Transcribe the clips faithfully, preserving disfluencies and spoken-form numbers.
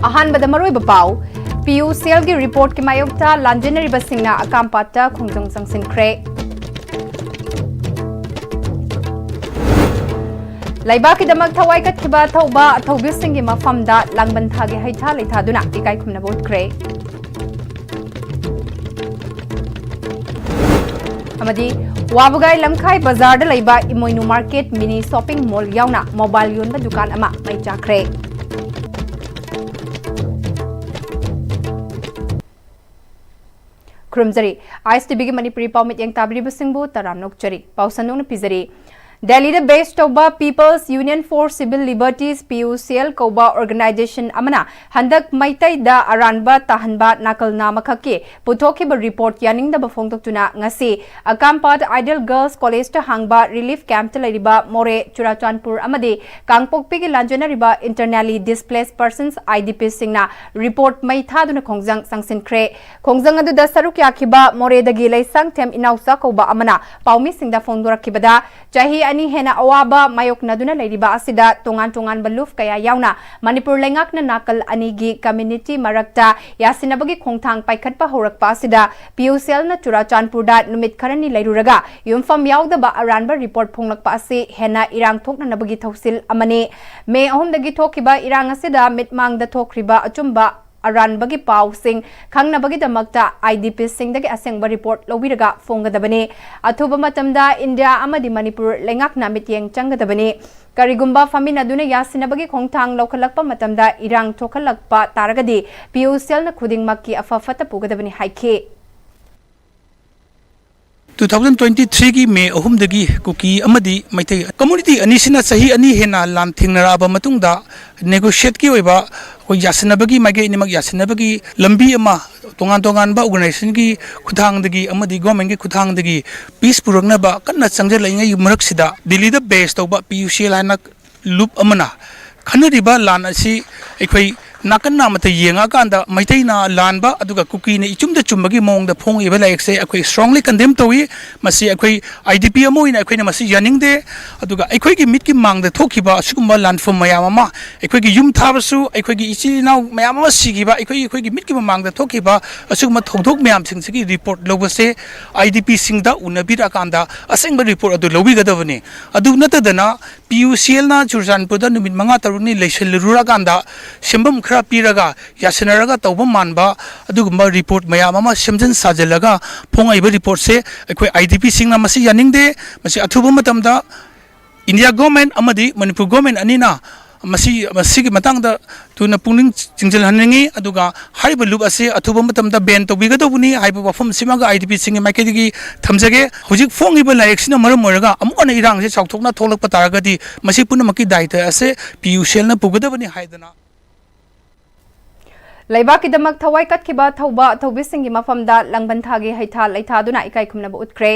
ꯑꯍꯥꯟꯕꯗ ꯃꯔꯨꯑꯣꯏꯕ ꯄꯥꯎ꯫ ꯄꯤ ꯌꯨ ꯁꯤ ꯑꯦꯜꯒꯤ ꯔꯤꯄꯣꯔꯠꯀꯤ ꯃꯥꯌꯣꯛꯇ ꯂꯥꯟꯖꯦꯟꯅꯔꯤꯕꯁꯤꯡꯅ ꯑꯀꯥꯝꯄꯥꯠꯇ ꯈꯣꯡꯖꯪ ꯆꯪꯁꯤꯟꯈ꯭ꯔꯦ꯫ ꯂꯩꯕꯥꯛꯀꯤꯗꯃꯛ ꯊꯋꯥꯏ ꯀꯠꯈꯤꯕ ꯑꯊꯧꯕ ꯑꯊꯧꯕꯤꯁꯤꯡꯒꯤ ꯃꯐꯝꯗ ꯂꯥꯡꯕꯟ ꯊꯥꯒꯤ ꯍꯩꯊꯥ ꯂꯩꯊꯥꯗꯨꯅ ꯏꯀꯥꯏ ꯈꯨꯝꯅꯕ ꯎꯠꯈ꯭ꯔꯦ꯫ ꯑꯃꯗꯤ ꯋꯥꯕꯒꯥꯏ ꯂꯝꯈꯥꯏ ꯕꯖꯥꯔꯗ ꯂꯩꯕ ꯏꯃꯣꯏꯅꯨ ꯃꯥꯔꯀꯦꯠ ꯃꯤꯅꯤ ꯁꯣꯞꯄꯤꯡ ꯃꯣꯜ ꯌꯥꯎꯅ ꯃꯣꯕꯥꯏꯜ ꯌꯣꯟꯕ ꯗꯨꯀꯥꯟ ꯑꯃ ꯃꯩ ꯆꯥꯛꯈ꯭ꯔꯦ꯫ ꯈꯨꯔꯨꯝꯖꯔꯤ꯫ ꯑꯥꯏ ꯑꯦꯁ ꯇꯤ ꯚꯤꯒꯤ ꯃꯅꯤꯄꯨꯔꯤ ꯄꯥꯎ ꯃꯤꯠꯌꯦꯡ ꯇꯥꯕꯤꯔꯤꯕꯁꯤꯡꯕꯨ ꯇꯔꯥꯝꯅ ꯑꯣꯛꯆꯔꯤ꯫ ꯄꯥꯎ ꯁꯟꯗꯣꯛꯅ ꯄꯤꯖꯔꯤ꯫ ꯗꯦꯜꯂꯤꯗ ꯕꯦꯁ ꯇꯧꯕ People's Union for Civil Liberties, P U C L, ꯀꯧꯕ ꯑꯣꯔꯒꯅꯥꯏꯖꯦꯁꯟ ꯑꯃꯅ ꯍꯟꯗꯛ ꯃꯩꯇꯩꯗ ꯑꯔꯥꯟꯕ ꯇꯥꯍꯟꯕ ꯅꯥꯀꯜ ꯅꯥꯝꯃꯈꯛꯀꯤ ꯄꯨꯊꯣꯛꯈꯤꯕ ꯔꯤꯄꯣꯔꯠ ꯌꯥꯅꯤꯡꯗꯕ ꯐꯣꯡꯗꯣꯛꯇꯨꯅ ꯉꯁꯤ ꯑꯀꯥꯝꯄꯥꯠ ꯑꯥꯏꯗꯤꯌꯦꯜ ꯒꯔꯜꯁ ꯀꯣꯂꯦꯖꯇ ꯍꯥꯡꯕ ꯔꯤꯂꯤꯐ ꯀꯦꯝꯞꯇ ꯂꯩꯔꯤꯕ ꯃꯣꯔꯦ, ꯆꯨꯔꯥꯆꯥꯟꯄꯨꯔ ꯑꯃꯗꯤ ꯀꯥꯡꯄꯣꯛꯄꯤꯒꯤ ꯂꯥꯟꯖꯦꯟꯅꯔꯤꯕ Internally Displaced Persons, I D Ps, ꯁꯤꯡꯅ ꯔꯤꯄꯣꯔꯠ ꯃꯩ ꯊꯥꯗꯨꯅ ꯈꯣꯡꯖꯪ ꯆꯪꯁꯤꯟꯈ꯭ꯔꯦ꯫ ꯈꯣꯡꯖꯪ ꯑꯗꯨꯗ ꯁꯔꯨꯛ ꯌꯥꯈꯤꯕ ꯃꯣꯔꯦꯗꯒꯤ ꯂꯩꯁꯥꯡꯊꯦꯝ ꯏꯅꯥꯎꯆꯥ ꯀꯧꯕ ꯑꯃꯅ ꯄꯥꯎꯃꯤꯁꯤꯡꯗ ꯐꯣꯡꯗꯣꯔꯛꯈꯤꯕꯗ, ꯆꯍꯤ ꯑꯅꯤ ꯍꯦꯟꯅ ꯑꯋꯥꯕ ꯃꯥꯌꯣꯛꯅꯗꯨꯅ ꯂꯩꯔꯤꯕ ꯑꯁꯤꯗ ꯇꯣꯉꯥꯟ ꯇꯣꯉꯥꯟꯕ ꯂꯨꯞ ꯀꯌꯥ ꯌꯥꯎꯅ ꯃꯅꯤꯄꯨꯔ ꯂꯩꯉꯥꯛꯅ ꯅꯥꯀꯜ ꯑꯅꯤꯒꯤ ꯀꯝꯃ꯭ꯌꯨꯅꯤꯇꯤ ꯃꯔꯛꯇ ꯌꯥꯁꯤꯟꯅꯕꯒꯤ ꯈꯣꯡꯊꯥꯡ ꯄꯥꯏꯈꯠꯄ ꯍꯧꯔꯛꯄ ꯑꯁꯤꯗ P U C L ꯅ ꯆꯨꯔꯥꯆꯥꯟꯄꯨꯔꯗ ꯅꯨꯃꯤꯠ ꯈꯔꯅꯤ ꯂꯩꯔꯨꯔꯒ ꯌꯨꯝꯐꯝ ꯌꯥꯎꯗꯕ ꯑꯔꯥꯟꯕ ꯔꯤꯄꯣꯔꯠ ꯐꯣꯡꯂꯛꯄ ꯑꯁꯤ ꯍꯦꯟꯅ ꯏꯔꯥꯡ ꯊꯣꯛꯅꯅꯕꯒꯤ ꯊꯧꯁꯤꯜ ꯑꯃꯅꯤ꯫ ꯃꯦ ꯑꯍꯨꯝꯗꯒꯤ ꯊꯣꯛꯈꯤꯕ ꯏꯔꯥꯡ ꯑꯁꯤꯗ ꯃꯤꯠꯃꯥꯡꯗ ꯊꯣꯛꯈ꯭ꯔꯤꯕ ꯑꯆꯨꯝꯕ ꯑꯔꯥꯟꯕꯒꯤ ꯄꯥꯎꯁꯤꯡ ꯈꯪꯅꯕꯒꯤꯗꯃꯛꯇ I D Ps ꯁꯤꯡꯗꯒꯤ ꯑꯁꯦꯡꯕ ꯔꯤꯄꯣꯔꯠ ꯂꯧꯕꯤꯔꯒ ꯐꯣꯡꯒꯗꯕꯅꯤ꯫ ꯑꯊꯨꯕ ꯃꯇꯝꯗ ꯏꯟꯗꯤꯌꯥ ꯑꯃꯗꯤ ꯃꯅꯤꯄꯨꯔ ꯂꯩꯉꯥꯛꯅ ꯃꯤꯠꯌꯦꯡ ꯆꯪꯒꯗꯕꯅꯤ꯫ ꯀꯔꯤꯒꯨꯝꯕ ꯐꯝꯃꯤꯟꯅꯗꯨꯅ ꯌꯥꯁꯤꯟꯅꯕꯒꯤ ꯈꯣꯡꯊꯥꯡ ꯂꯧꯈꯠꯂꯛꯄ ꯃꯇꯝꯗ ꯏꯔꯥꯡ ꯊꯣꯛꯍꯜꯂꯛꯄ ꯇꯥꯔꯒꯗꯤ P U C L ꯅ ꯈꯨꯗꯤꯡꯃꯛꯀꯤ ꯑꯐ ꯐꯠꯇ ꯄꯨꯒꯗꯕꯅꯤ ꯍꯥꯏꯈꯤ꯫ Two thousand twenty three ꯒꯤ ꯃꯦ ꯑꯍꯨꯝꯗꯒꯤ ꯀꯨꯀꯤ ꯑꯃꯗꯤ ꯃꯩꯇꯩ ꯀꯝꯃ꯭ꯌꯨꯅꯤꯇꯤ ꯑꯅꯤꯁꯤꯅ ꯆꯍꯤ ꯑꯅꯤ ꯍꯦꯟꯅ ꯂꯥꯟ ꯊꯦꯡꯅꯔꯛꯑꯕ ꯃꯇꯨꯡꯗ, ꯅꯦꯒꯣꯁꯤꯌꯦꯠꯀꯤ ꯑꯣꯏꯕ ꯑꯩꯈꯣꯏ ꯌꯥꯁꯤꯟꯅꯕꯒꯤ, ꯃꯥꯏꯀꯩ ꯑꯅꯤꯃꯛ ꯌꯥꯁꯤꯟꯅꯕꯒꯤ ꯂꯝꯕꯤ ꯑꯃ ꯇꯣꯉꯥꯟ ꯇꯣꯉꯥꯟꯕ ꯑꯣꯔꯒꯅꯥꯏꯖꯦꯁꯟꯒꯤ ꯈꯨꯠꯊꯥꯡꯗꯒꯤ ꯑꯃꯗꯤ ꯒꯣꯔꯃꯦꯟꯒꯤ ꯈꯨꯠꯊꯥꯡꯗꯒꯤ ꯄꯤꯁ ꯄꯨꯔꯛꯅꯕ ꯀꯟꯅ ꯆꯪꯁꯤꯜꯂꯛꯏꯉꯩꯒꯤ ꯃꯔꯛꯁꯤꯗ, ꯗꯤꯜꯂꯤꯗ ꯕꯦꯁ ꯇꯧꯕ P U C L ꯍꯥꯏꯅ ꯂꯨꯞ ꯑꯃꯅ ꯈꯟꯅꯔꯤꯕ ꯂꯥꯟ ꯑꯁꯤ ꯑꯩꯈꯣꯏ ꯅꯥꯀꯟ ꯅꯥꯃꯠꯇ ꯌꯦꯡꯉꯛꯑꯀꯥꯟꯗ ꯃꯩꯇꯩꯅ ꯂꯥꯟꯕ ꯑꯗꯨꯒ ꯀꯨꯀꯤꯅ ꯏꯆꯨꯝꯗ ꯆꯨꯝꯕꯒꯤ ꯃꯑꯣꯡꯗ ꯐꯣꯡꯉꯛꯏꯕ ꯂꯥꯏꯔꯤꯛꯁꯦ ꯑꯩꯈꯣꯏ strongly condemn ꯇꯧꯏ꯫ ꯃꯁꯤ ꯑꯩꯈꯣꯏ I D P ꯑꯃ ꯑꯣꯏꯅ ꯑꯩꯈꯣꯏꯅ ꯃꯁꯤ ꯌꯥꯅꯤꯡꯗꯦ꯫ ꯑꯗꯨꯒ ꯑꯩꯈꯣꯏꯒꯤ ꯃꯤꯠꯀꯤ ꯃꯥꯡꯗ ꯊꯣꯛꯈꯤꯕ ꯑꯁꯤꯒꯨꯝꯕ ꯂꯥꯟꯐꯝ ꯃꯌꯥꯝ ꯑꯃ, ꯑꯩꯈꯣꯏꯒꯤ ꯌꯨꯝ ꯊꯥꯕꯁꯨ, ꯑꯩꯈꯣꯏꯒꯤ ꯏꯆꯤꯜ ꯏꯅꯥꯎ ꯃꯌꯥꯝ ꯑꯃ ꯁꯤꯈꯤꯕ, ꯑꯩꯈꯣꯏ, ꯑꯩꯈꯣꯏꯒꯤ ꯃꯤꯠꯀꯤ ꯃꯃꯥꯡꯗ ꯊꯣꯛꯈꯤꯕ ꯑꯁꯤꯒꯨꯝꯕ ꯊꯧꯗꯣꯛ ꯃꯌꯥꯝꯁꯤꯡꯁꯤꯒꯤ report ꯂꯧꯕꯁꯦ I D P ꯁꯤꯡꯗ ꯎꯅꯕꯤꯔꯛꯑꯀꯥꯟꯗ ꯑꯁꯦꯡꯕ report ꯑꯗꯨ ꯂꯧꯕꯤꯒꯗꯕꯅꯤ꯫ ꯑꯗꯨ ꯅꯠꯇꯗꯅ P U C L ꯅ ꯆꯨꯔꯆꯥꯟꯄꯨꯔꯗ ꯅꯨꯃꯤꯠ ꯃꯉꯥ ꯇꯔꯨꯛꯅꯤ ꯂꯩꯁꯤꯜꯂꯨꯔꯀꯥꯟꯗ ꯁꯦꯝꯐꯝ ꯈꯔ ꯄꯤꯔꯒ ꯌꯥꯁꯤꯟꯅꯔꯒ ꯇꯧꯕ ꯃꯥꯟꯕ ꯑꯗꯨꯒꯨꯝꯕ report ꯃꯌꯥꯝ ꯑꯃ ꯁꯦꯝꯖꯤꯟ ꯁꯥꯖꯤꯜꯂꯒ ꯐꯣꯡꯉꯛꯏꯕ reportꯁꯦ ꯑꯩꯈꯣꯏ I D P ꯁꯤꯡꯅ ꯃꯁꯤ ꯌꯥꯅꯤꯡꯗꯦ꯫ ꯃꯁꯤ ꯑꯊꯨꯕ ꯃꯇꯝꯗ India government ꯑꯃꯗꯤ ꯃꯅꯤꯄꯨꯔ government ꯑꯅꯤꯅ ꯃꯁꯤ, ꯃꯁꯤꯒꯤ ꯃꯇꯥꯡꯗ ꯊꯨꯅ ꯄꯨꯛꯅꯤꯡ ꯆꯤꯡꯁꯤꯜꯍꯟꯅꯤꯡꯏ꯫ ꯑꯗꯨꯒ ꯍꯥꯏꯔꯤꯕ ꯂꯨꯞ ꯑꯁꯤ ꯑꯊꯨꯕ ꯃꯇꯝꯗ ban ꯇꯧꯕꯤꯒꯗꯧꯕꯅꯤ ꯍꯥꯏꯕ ꯋꯥꯐꯝꯁꯤꯃꯒ I D P ꯁꯤꯡꯒꯤ ꯃꯥꯏꯀꯩꯗꯒꯤ ꯊꯝꯖꯒꯦ꯫ ꯍꯧꯖꯤꯛ ꯐꯣꯡꯉꯤꯕ ꯂꯥꯏꯔꯤꯛꯁꯤꯅ ꯃꯔꯝ ꯑꯣꯏꯔꯒ ꯑꯃꯨꯛ ꯍꯟꯅ ꯏꯔꯥꯡꯁꯦ ꯆꯥꯎꯊꯣꯛꯅ ꯊꯣꯛꯂꯛꯄ ꯇꯥꯔꯒꯗꯤ ꯃꯁꯤ ꯄꯨꯝꯅꯃꯛꯀꯤ ꯗꯥꯏꯇ ꯑꯁꯦ P U C L ꯅ ꯄꯨꯒꯗꯕꯅꯤ ꯍꯥꯏꯗꯅ ꯂꯩꯕꯥꯛꯀꯤꯗꯃꯛ ꯊꯋꯥꯏ ꯀꯠꯈꯤꯕ ꯊꯧꯕ ꯊꯧꯕꯤꯁꯤꯡꯒꯤ ꯃꯐꯝꯗ ꯂꯥꯡꯕꯟ ꯊꯥꯒꯤ ꯍꯩꯊꯥ ꯂꯩꯊꯥꯗꯨꯅ ꯏꯀꯥꯏ ꯈꯨꯝꯅꯕ ꯎꯠꯈ꯭ꯔꯦ꯫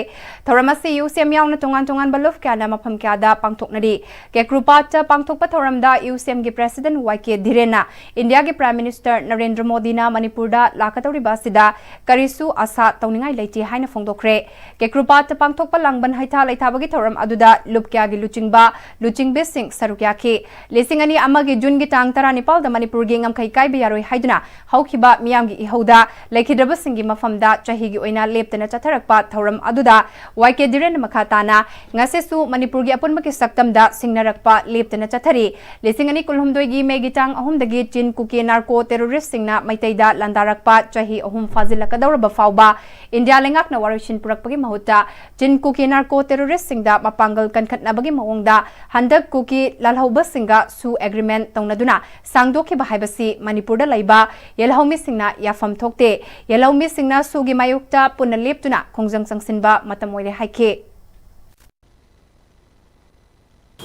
ꯊꯧꯔꯝ ꯑꯁꯤ U C M ꯌꯥꯎꯅ ꯇꯣꯉꯥꯟ ꯇꯣꯉꯥꯟꯕ ꯂꯨꯞ ꯀꯌꯥꯅ ꯃꯐꯝ ꯀꯌꯥꯗ ꯄꯥꯡꯊꯣꯛꯅꯔꯤ꯫ ꯀꯦꯀ꯭ꯔꯨꯄꯥꯠꯇ ꯄꯥꯡꯊꯣꯛꯄ ꯊꯧꯔꯝꯗ U C M ꯒꯤ President Y K ꯙꯤꯔꯦꯟꯅ ꯏꯟꯗꯤꯌꯥꯒꯤ Prime Minister ꯅꯔꯦꯟꯗ꯭ꯔ ꯃꯣꯗꯤꯅ ꯃꯅꯤꯄꯨꯔꯗ ꯂꯥꯛꯀꯗꯧꯔꯤꯕ ꯑꯁꯤꯗ ꯀꯔꯤꯁꯨ ꯑꯁꯥ ꯇꯧꯅꯤꯡꯉꯥꯏ ꯂꯩꯇꯦ ꯍꯥꯏꯅ ꯐꯣꯡꯗꯣꯛꯈ꯭ꯔꯦ꯫ ꯀꯦꯀ꯭ꯔꯨꯄꯥꯠꯇ ꯄꯥꯡꯊꯣꯛꯄ ꯂꯥꯡꯕꯟ ꯍꯩꯊꯥ ꯂꯩꯊꯥꯕꯒꯤ ꯊꯧꯔꯝ ꯑꯗꯨꯗ ꯂꯨꯞ ꯀꯌꯥꯒꯤ ꯂꯨꯆꯤꯡꯕ, ꯂꯨꯆꯤꯡꯕꯤꯁꯤꯡ ꯁꯔꯨꯛ ꯌꯥꯈꯤ꯫ ꯂꯤꯁꯤꯡ ꯑꯅꯤ ꯑꯃꯒꯤ ꯖꯨꯟꯒꯤ ꯇꯥꯡ ꯇꯔꯥꯅꯤꯄꯥꯜꯗ ꯃꯅꯤꯄꯨꯔꯒꯤ ꯉꯝꯈꯩ ꯀꯥꯏꯕ ꯌꯥꯔꯣꯏ ꯍꯥꯏꯗꯨꯅ ꯍꯧꯈꯤꯕ ꯃꯤꯌꯥꯝꯒꯤ ꯏꯍꯧꯗ ꯂꯩꯈꯤꯗ꯭ꯔꯕꯁꯤꯡꯒꯤ ꯃꯐꯝꯗ ꯆꯍꯤꯒꯤ ꯑꯣꯏꯅ ꯂꯦꯞꯇꯅ ꯆꯠꯊꯔꯛꯄ ꯊꯧꯔꯝ ꯑꯗꯨꯗ Y K ꯙꯤꯔꯦꯟꯅ ꯃꯈꯥ ꯇꯥꯅ ꯉꯁꯤꯁꯨ ꯃꯅꯤꯄꯨꯔꯒꯤ ꯑꯄꯨꯟꯕꯒꯤ ꯁꯛꯇꯝꯗ ꯁꯤꯡꯅꯔꯛꯄ ꯂꯦꯞꯇꯅ ꯆꯠꯊꯔꯤ꯫ ꯂꯤꯁꯤꯡ ꯑꯅꯤ ꯀꯨꯟꯍꯨꯝꯗꯣꯏꯒꯤ ꯃꯦꯒꯤ ꯇꯥꯡ ꯑꯍꯨꯝꯗꯒꯤ ꯆꯤꯟ ꯀꯨꯀꯤ narco terroristꯁꯤꯡꯅ ꯃꯩꯇꯩꯗ ꯂꯥꯟꯗꯥꯔꯛꯄ ꯆꯍꯤ ꯑꯍꯨꯝ ꯐꯥꯖꯤꯜꯂꯛꯀꯗꯧꯔꯕ ꯐꯥꯎꯕ ꯏꯟꯗꯤꯌꯥ ꯂꯩꯉꯥꯛꯅ ꯋꯥꯔꯣꯏꯁꯤꯟ ꯄꯨꯔꯛꯄꯒꯤ ꯃꯍꯨꯠꯇ ꯆꯤꯟ ꯀꯨꯀꯤ narco terroristꯁꯤꯡꯗ ꯃꯄꯥꯡꯒꯜ ꯀꯟꯈꯠꯅꯕꯒꯤ ꯃꯑꯣꯡꯗ ꯍꯟꯗꯛ ꯀꯨꯀꯤ ꯂꯥꯜꯍꯧꯕꯁꯤꯡꯒ ꯁꯨ agreement ꯇꯧꯅꯗꯨꯅ ꯁꯥꯡꯗꯣꯛꯈꯤꯕ ꯍꯥꯏꯕꯁꯤ ꯃꯅꯤꯄꯨꯔꯗ ꯂꯩꯕ ꯌꯦꯜꯍꯧꯃꯤꯁꯤꯡꯅ ꯌꯥꯐꯝ ꯊꯣꯛꯇꯦ꯫ ꯌꯦꯜꯍꯧꯃꯤꯁꯤꯡꯅ ꯁꯨꯒꯤ ꯃꯥꯌꯣꯛꯇ ꯄꯨꯟꯅ ꯂꯦꯞꯇꯨꯅ ꯈꯣꯡꯖꯪ ꯆꯪꯁꯤꯟꯕ ꯃꯇꯝ ꯑꯣꯏꯔꯦ ꯍꯥꯏꯈꯤ꯫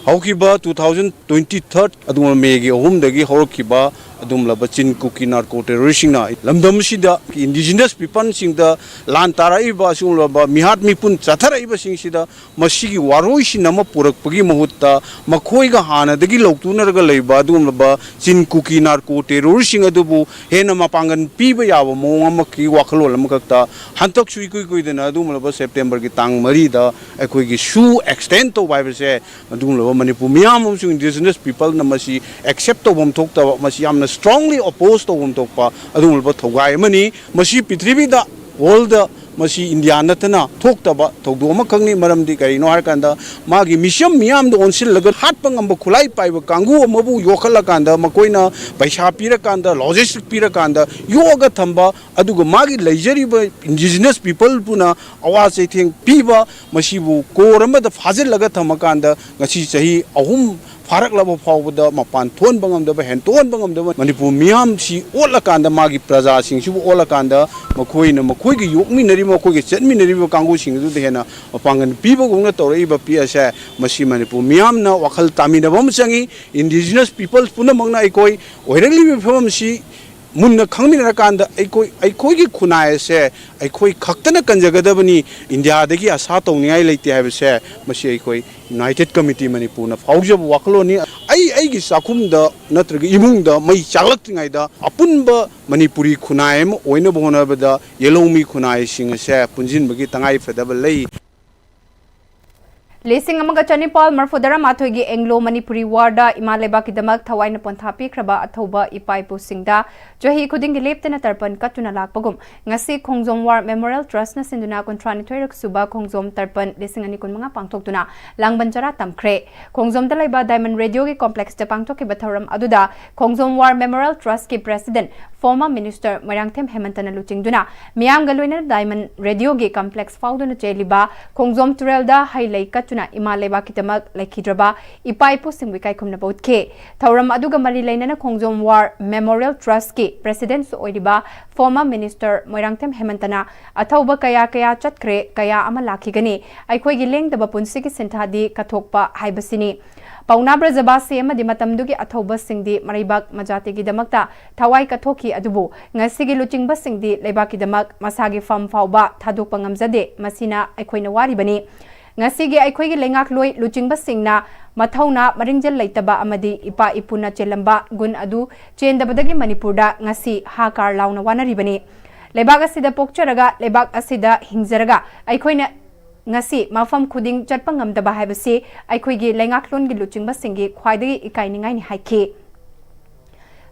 ꯍꯧꯈꯤꯕ two thousand twenty-three ꯑꯗꯨꯒꯨꯝꯕ ꯃꯦꯒꯤ ꯑꯍꯨꯝꯗꯒꯤ ꯍꯧꯔꯛꯈꯤꯕ ꯑꯗꯨꯒꯨꯝꯂꯕ ꯆꯤꯟ ꯀꯨꯀꯤ ꯅꯥꯔꯀꯣ ꯇꯦꯔꯣꯔꯤꯁꯁꯤꯡꯅ ꯂꯝꯗꯝ ꯑꯁꯤꯗ ꯏꯟꯗꯤꯖꯤꯅꯁ ꯄꯤꯄꯜꯁꯤꯡꯗ ꯂꯥꯟ ꯇꯥꯔꯛꯏꯕ ꯑꯁꯤꯒꯨꯝꯂꯕ ꯃꯤꯍꯥꯠ ꯃꯤꯄꯨꯟ ꯆꯠꯊꯔꯛꯏꯕꯁꯤꯡꯁꯤꯗ ꯃꯁꯤꯒꯤ ꯋꯥꯔꯣꯏꯁꯤꯟ ꯑꯃ ꯄꯨꯔꯛꯄꯒꯤ ꯃꯍꯨꯠꯇ ꯃꯈꯣꯏꯒ ꯍꯥꯟꯅꯗꯒꯤ ꯂꯧꯇꯨꯅꯔꯒ ꯂꯩꯕ ꯑꯗꯨꯒꯨꯝꯂꯕ ꯆꯤꯟ ꯀꯨꯀꯤ ꯅꯥꯔꯀꯣ ꯇꯦꯔꯣꯔꯤꯁꯁꯤꯡ ꯑꯗꯨꯕꯨ ꯍꯦꯟꯅ ꯃꯄꯥꯡꯒꯜ ꯄꯤꯕ ꯌꯥꯕ ꯃꯑꯣꯡ ꯑꯃꯒꯤ ꯋꯥꯈꯜꯂꯣꯟ ꯑꯃꯈꯛꯇ ꯍꯟꯗꯛꯁꯨ ꯏꯀꯨꯏ ꯀꯨꯏꯗꯅ ꯑꯗꯨꯒꯨꯝꯂꯕ ꯁꯦꯞꯇꯦꯝꯕꯔꯒꯤ ꯇꯥꯡ ꯃꯔꯤꯗ ꯑꯩꯈꯣꯏꯒꯤ ꯁꯨ ꯑꯦꯛꯁꯇꯦꯟ ꯇꯧꯕ ꯍꯥꯏꯕꯁꯦ ꯑꯗꯨꯒꯨꯝꯂꯕ ꯃꯅꯤꯄꯨꯔ ꯃꯤꯌꯥꯝ ꯑꯃꯁꯨꯡ ꯏꯟꯗꯤꯖꯤꯅꯁ ꯄꯤꯄꯜꯅ ꯃꯁꯤ ꯑꯦꯛꯁꯦꯞ ꯇꯧꯐꯝ ꯊꯣꯛꯇꯕ, ꯃꯁꯤ ꯌꯥꯝꯅ ꯁ꯭ꯇꯔꯣꯡꯂꯤ ꯑꯣꯄꯣꯖ ꯇꯧꯐꯝ ꯊꯣꯛꯄ ꯑꯗꯨꯒꯨꯝꯂꯕ ꯊꯧꯒꯥꯏ ꯑꯃꯅꯤ꯫ ꯃꯁꯤ ꯄ꯭ꯔꯤꯊꯤꯕꯤꯗ, ꯋꯥꯔꯜꯗ, ꯃꯁꯤ ꯏꯟꯗꯤꯌꯥ ꯅꯠꯇꯅ ꯊꯣꯛꯇꯕ ꯊꯧꯗꯣꯛ ꯑꯃꯈꯛꯅꯤ꯫ ꯃꯔꯝꯗꯤ ꯀꯔꯤꯅꯣ ꯍꯥꯏꯔꯀꯥꯟꯗ ꯃꯥꯒꯤ ꯃꯤꯁꯝ ꯃꯤꯌꯥꯝꯗ ꯑꯣꯟꯁꯤꯜꯂꯒ ꯍꯥꯠꯄ ꯉꯝꯕ ꯈꯨꯠꯂꯥꯏ ꯄꯥꯏꯕ ꯀꯥꯡꯕꯨ ꯑꯃꯕꯨ ꯌꯣꯛꯈꯠꯂꯀꯥꯟꯗ ꯃꯈꯣꯏꯅ ꯄꯩꯁꯥ ꯄꯤꯔꯀꯥꯟꯗ, ꯂꯣꯖꯤꯁꯇꯤꯛ ꯄꯤꯔꯀꯥꯟꯗ ꯌꯣꯛꯑꯒ ꯊꯝꯕ, ꯑꯗꯨꯒ ꯃꯥꯒꯤ ꯂꯩꯖꯔꯤꯕ ꯏꯟꯗꯤꯖꯤꯅꯁ ꯄꯤꯄꯜꯕꯨꯅ ꯑꯋꯥ ꯆꯩꯊꯦꯡ ꯄꯤꯕ, ꯃꯁꯤꯕꯨ ꯀꯣꯔ ꯑꯃꯗ ꯐꯥꯖꯤꯜꯂꯒ ꯊꯝꯃꯀꯥꯟꯗ ꯉꯁꯤ ꯆꯍꯤ ꯑꯍꯨꯝ ꯐꯥꯔꯛꯂꯕ ꯐꯥꯎꯕꯗ ꯃꯄꯥꯟ ꯊꯣꯛꯍꯟꯕ ꯉꯝꯗꯕ, ꯍꯦꯟꯇꯣꯛꯍꯟꯕ ꯉꯝꯗꯕ ꯃꯅꯤꯄꯨꯔ ꯃꯤꯌꯥꯝꯁꯤ ꯑꯣꯠꯂꯀꯥꯟꯗ, ꯃꯥꯒꯤ ꯄ꯭ꯔꯖꯥꯁꯤꯡꯁꯤꯕꯨ ꯑꯣꯠꯂꯀꯥꯟꯗ ꯃꯈꯣꯏꯅ ꯃꯈꯣꯏꯒ ꯌꯣꯛꯃꯤꯟꯅꯔꯤꯕ, ꯃꯈꯣꯏꯒ ꯆꯠꯃꯤꯟꯅꯔꯤꯕ ꯀꯥꯡꯕꯨꯁꯤꯡ ꯑꯗꯨꯗ ꯍꯦꯟꯅ ꯃꯄꯥꯡꯒꯜ ꯄꯤꯕꯒꯨꯝꯅ ꯇꯧꯔꯛꯏꯕ ꯄꯤ ꯑꯁꯦ ꯃꯁꯤ ꯃꯅꯤꯄꯨꯔ ꯃꯤꯌꯥꯝꯅ ꯋꯥꯈꯜ ꯇꯥꯃꯤꯟꯅꯕ ꯑꯃ ꯆꯪꯉꯤ꯫ ꯏꯟꯗꯤꯖꯤꯅꯁ ꯄꯤꯄꯜꯁ ꯄꯨꯝꯅꯃꯛꯅ ꯑꯩꯈꯣꯏ ꯑꯣꯏꯔꯛꯂꯤꯕ ꯐꯤꯕꯝꯁꯤ ꯃꯨꯟꯅ ꯈꯪꯃꯤꯟꯅꯔꯀꯥꯟꯗ ꯑꯩꯈꯣꯏ, ꯑꯩꯈꯣꯏꯒꯤ ꯈꯨꯟꯅꯥꯏ ꯑꯁꯦ ꯑꯩꯈꯣꯏ ꯈꯛꯇꯅ ꯀꯟꯖꯒꯗꯕꯅꯤ, ꯏꯟꯗꯤꯌꯥꯗꯒꯤ ꯑꯁꯥ ꯇꯧꯅꯤꯡꯉꯥꯏ ꯂꯩꯇꯦ ꯍꯥꯏꯕꯁꯦ ꯃꯁꯤ ꯑꯩꯈꯣꯏ ꯌꯨꯅꯥꯏꯇꯦꯗ ꯀꯃꯤꯇꯤ ꯃꯅꯤꯄꯨꯔꯅ ꯐꯥꯎꯖꯕ ꯋꯥꯈꯜꯂꯣꯟꯅꯤ꯫ ꯑꯩ ꯑꯩꯒꯤ ꯆꯥꯛꯈꯨꯝꯗ ꯅꯠꯇ꯭ꯔꯒ ꯏꯃꯨꯡꯗ ꯃꯩ ꯆꯥꯛꯂꯛꯇ꯭ꯔꯤꯉꯩꯗ ꯑꯄꯨꯟꯕ ꯃꯅꯤꯄꯨꯔꯤ ꯈꯨꯟꯅꯥꯏ ꯑꯃ ꯑꯣꯏꯅꯕ ꯍꯣꯠꯅꯕꯗ ꯌꯦꯜꯍꯧꯃꯤ ꯈꯨꯟꯅꯥꯏꯁꯤꯡ ꯑꯁꯦ ꯄꯨꯟꯁꯤꯟꯕꯒꯤ ꯇꯉꯥꯏ ꯐꯗꯕ ꯂꯩ꯫ ꯂꯤꯁꯤꯡ ꯑꯃꯒ ꯆꯅꯤꯄꯥꯜ ꯃꯔꯐꯨꯇꯔꯥ ꯃꯥꯊꯣꯏꯒꯤ ꯑꯦꯡꯒ꯭ꯂꯣ ꯃꯅꯤꯄꯨꯔꯤ ꯋꯥꯔꯗ ꯏꯃꯥ ꯂꯩꯕꯥꯛꯀꯤꯗꯃꯛ ꯊꯋꯥꯏꯅ ꯄꯣꯟꯊꯥ ꯄꯤꯈ꯭ꯔꯕ ꯑꯊꯧꯕ ꯏꯄꯥ ꯏꯄꯨꯁꯤꯡꯗ ꯆꯍꯤ ꯈꯨꯗꯤꯡꯒꯤ ꯂꯦꯞꯇꯅ ꯇꯔꯄꯟ ꯀꯠꯇꯨꯅ ꯂꯥꯛꯄꯒꯨꯝ, ꯉꯁꯤ ꯈꯣꯡꯖꯣꯝ ꯋꯥꯔ ꯃꯦꯃꯣꯔꯤꯌꯦꯜ ꯇ꯭ꯔꯁꯅ ꯁꯤꯟꯗꯨꯅ ꯀꯨꯟꯊ꯭ꯔꯥꯅꯤꯊꯣꯏꯔꯛ ꯁꯨꯕ ꯈꯣꯡꯖꯣꯝ ꯇꯔꯄꯟ ꯂꯤꯁꯤꯡ ꯑꯅꯤ ꯀꯨꯟꯃꯉꯥ ꯄꯥꯡꯊꯣꯛꯇꯨꯅ ꯂꯥꯡꯕꯟ ꯆꯔꯥ ꯇꯝꯈ꯭ꯔꯦ꯫ ꯈꯣꯡꯖꯣꯝꯗ ꯂꯩꯕ ꯗꯥꯏꯃꯟ ꯔꯦꯗꯤꯑꯣꯒꯤ ꯀꯣꯝꯄ꯭ꯂꯦꯛꯁꯇ ꯄꯥꯡꯊꯣꯛꯈꯤꯕ ꯊꯧꯔꯝ ꯑꯗꯨꯗ ꯈꯣꯡꯖꯣꯝ ꯋꯥꯔ ꯃꯦꯃꯣꯔꯤꯌꯦꯜ ꯇ꯭ꯔꯁꯀꯤ ꯄ꯭ꯔꯦꯁꯤꯗꯦꯟꯠ, ꯐꯣꯔꯃꯔ ꯃꯤꯅꯤꯁꯇꯔ ꯃꯣꯏꯔꯥꯡꯊꯦꯝ ꯍꯦꯃꯟꯇꯅ ꯂꯨꯆꯤꯡꯗꯨꯅ ꯃꯤꯌꯥꯝꯒ ꯂꯣꯏꯅꯅ ꯗꯥꯏꯃꯟ ꯔꯦꯗꯤꯑꯣꯒꯤ ꯀꯝꯄ꯭ꯂꯦꯛꯁ ꯐꯥꯎꯗꯨꯅ ꯆꯦꯜꯂꯤꯕ ꯈꯣꯡꯖꯣꯝ ꯇꯨꯔꯦꯜꯗ ꯍꯩ ꯂꯩ ꯀꯠꯇꯨꯅ ꯏꯃꯥ ꯂꯩꯕꯥꯛꯀꯤꯗꯃꯛ ꯂꯩꯈꯤꯗ꯭ꯔꯕ ꯏꯄꯥ ꯏꯄꯨꯁꯤꯡꯕꯨ ꯏꯀꯥꯏ ꯈꯨꯝꯅꯕ ꯎꯠꯈꯤ꯫ ꯊꯧꯔꯝ ꯑꯗꯨꯒ ꯃꯔꯤ ꯂꯩꯅꯅ ꯈꯣꯡꯖꯣꯝ ꯋꯥꯔ ꯃꯦꯃꯣꯔꯤꯌꯦꯜ ꯇ꯭ꯔꯁꯀꯤ ꯄ꯭ꯔꯦꯁꯤꯗꯦꯟꯠꯁꯨ ꯑꯣꯏꯔꯤꯕ ꯐꯣꯔꯃꯔ ꯃꯤꯅꯤꯁꯇꯔ ꯃꯣꯏꯔꯥꯡꯊꯦꯝ ꯍꯦꯃꯟꯇꯅ ꯑꯊꯧꯕ ꯀꯌꯥ ꯀꯌꯥ ꯆꯠꯈ꯭ꯔꯦ, ꯀꯌꯥ ꯑꯃ ꯂꯥꯛꯈꯤꯒꯅꯤ꯫ ꯑꯩꯈꯣꯏꯒꯤ ꯂꯦꯡꯗꯕ ꯄꯨꯟꯁꯤꯒꯤ ꯁꯤꯟꯊꯥꯗꯤ ꯀꯠꯊꯣꯛꯄ ꯍꯥꯏꯕꯁꯤꯅꯤ꯫ ꯄꯥꯎꯅꯥ ꯕ꯭ꯔꯖꯕꯥꯁꯤ ꯑꯃꯗꯤ ꯃꯇꯝꯗꯨꯒꯤ ꯑꯊꯧꯕꯁꯤꯡꯗꯤ ꯃꯔꯩꯕꯥꯛ ꯃꯖꯥꯇꯤꯒꯤꯗꯃꯛꯇ ꯊꯋꯥꯏ ꯀꯠꯊꯣꯛꯈꯤ, ꯑꯗꯨꯕꯨ ꯉꯁꯤꯒꯤ ꯂꯨꯆꯤꯡꯕꯁꯤꯡꯗꯤ ꯂꯩꯕꯥꯛꯀꯤꯗꯃꯛ ꯃꯁꯥꯒꯤ ꯐꯝ ꯐꯥꯎꯕ ꯊꯥꯗꯣꯛꯄ ꯉꯝꯖꯗꯦ꯫ ꯃꯁꯤꯅ ꯑꯩꯈꯣꯏꯅ ꯋꯥꯔꯤꯕꯅꯤ꯫ ꯉꯁꯤꯒꯤ ꯑꯩꯈꯣꯏꯒꯤ ꯂꯩꯉꯥꯛꯂꯣꯏ ꯂꯨꯆꯤꯡꯕꯁꯤꯡꯅ ꯃꯊꯧꯅꯥ ꯃꯔꯤꯡꯖꯦꯜ ꯂꯩꯇꯕ ꯑꯃꯗꯤ ꯏꯄꯥ ꯏꯄꯨꯅ ꯆꯦꯜꯂꯝꯕ ꯒꯨꯟ ꯑꯗꯨ ꯆꯦꯟꯗꯕꯗꯒꯤ ꯃꯅꯤꯄꯨꯔꯗ ꯉꯁꯤ ꯍꯥꯀꯥꯔ ꯂꯥꯎꯅ ꯋꯥꯅꯔꯤꯕꯅꯤ꯫ ꯂꯩꯕꯥꯛ ꯑꯁꯤꯗ ꯄꯣꯛꯆꯔꯒ, ꯂꯩꯕꯥꯛ ꯑꯁꯤꯗ ꯍꯤꯡꯖꯔꯒ ꯑꯩꯈꯣꯏꯅ ꯉꯁꯤ ꯃꯐꯝ ꯈꯨꯗꯤꯡ ꯆꯠꯄ ꯉꯝꯗꯕ ꯍꯥꯏꯕꯁꯤ ꯑꯩꯈꯣꯏꯒꯤ ꯂꯩꯉꯥꯛꯂꯣꯟꯒꯤ ꯂꯨꯆꯤꯡꯕꯁꯤꯡꯒꯤ ꯈ꯭ꯋꯥꯏꯗꯒꯤ ꯏꯀꯥꯏꯅꯤꯡꯉꯥꯏꯅꯤ ꯍꯥꯏꯈꯤ꯫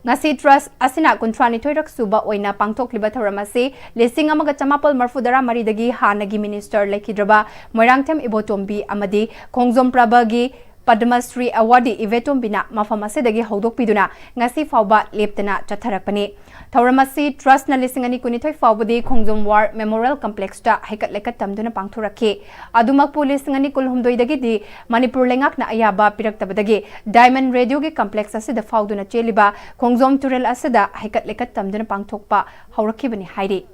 ꯉꯁꯤ ꯇ꯭ꯔꯁ ꯑꯁꯤꯅ ꯀꯨꯟꯊ꯭ꯔꯥꯅꯤꯊꯣꯏꯔꯛ ꯁꯨꯕ ꯑꯣꯏꯅ ꯄꯥꯡꯊꯣꯛꯂꯤꯕ ꯊꯧꯔꯝ ꯑꯁꯤ ꯂꯤꯁꯤꯡ ꯑꯃꯒ ꯆꯃꯥꯄꯜ ꯃꯔꯐꯨꯇꯔꯥ ꯃꯔꯤꯗꯒꯤ ꯍꯥꯟꯅꯒꯤ ꯃꯤꯅꯤꯁꯇꯔ ꯂꯩꯈꯤꯗ꯭ꯔꯕ ꯃꯣꯏꯔꯥꯡꯊꯦꯝ ꯏꯕꯣꯇꯣꯝꯕꯤ ꯑꯃꯗꯤ ꯈꯣꯡꯖꯣꯝ ꯄ꯭ꯔꯚꯒꯤ ꯄꯗꯃꯁ꯭ꯔꯤ ꯑꯦꯋꯥꯔꯗꯤ ꯏꯕꯦꯇꯣꯝꯕꯤꯅ ꯃꯐꯝ ꯑꯁꯤꯗꯒꯤ ꯍꯧꯗꯣꯛꯄꯤꯗꯨꯅ ꯉꯁꯤ ꯐꯥꯎꯕ ꯂꯦꯞꯇꯅ ꯆꯠꯊꯔꯛꯄꯅꯤ꯫ ꯊꯧꯔꯝ ꯑꯁꯤ ꯇ꯭ꯔꯁꯅ ꯂꯤꯁꯤꯡ ꯑꯅꯤ ꯀꯨꯟꯅꯤꯊꯣꯏ ꯐꯥꯎꯕꯗꯤ ꯈꯣꯡꯖꯣꯝ ꯋꯥꯔ ꯃꯦꯃꯣꯔꯤꯌꯦꯜ ꯀꯝꯄ꯭ꯂꯦꯛꯁꯇ ꯍꯩꯀꯠ ꯂꯩꯀꯠ ꯇꯝꯗꯨꯅ ꯄꯥꯡꯊꯣꯔꯛꯈꯤ꯫ ꯑꯗꯨꯃꯛꯄꯨ ꯂꯤꯁꯤꯡ ꯑꯅꯤ ꯀꯨꯟꯍꯨꯝꯗꯣꯏꯗꯒꯤꯗꯤ ꯃꯅꯤꯄꯨꯔ ꯂꯩꯉꯥꯛꯅ ꯑꯌꯥꯕ ꯄꯤꯔꯛꯇꯕꯗꯒꯤ ꯗꯥꯏꯃꯟ ꯔꯦꯗꯤꯑꯣꯒꯤ ꯀꯝꯄ꯭ꯂꯦꯛꯁ ꯑꯁꯤꯗ ꯐꯥꯎꯗꯨꯅ ꯆꯦꯜꯂꯤꯕ ꯈꯣꯡꯖꯣꯝ ꯇꯨꯔꯦꯜ ꯑꯁꯤꯗ ꯍꯩꯀꯠ ꯂꯩꯀꯠ ꯇꯝꯗꯨꯅ ꯄꯥꯡꯊꯣꯛꯄ ꯍꯧꯔꯛꯈꯤꯕꯅꯤ ꯍꯥꯏꯔꯤ꯫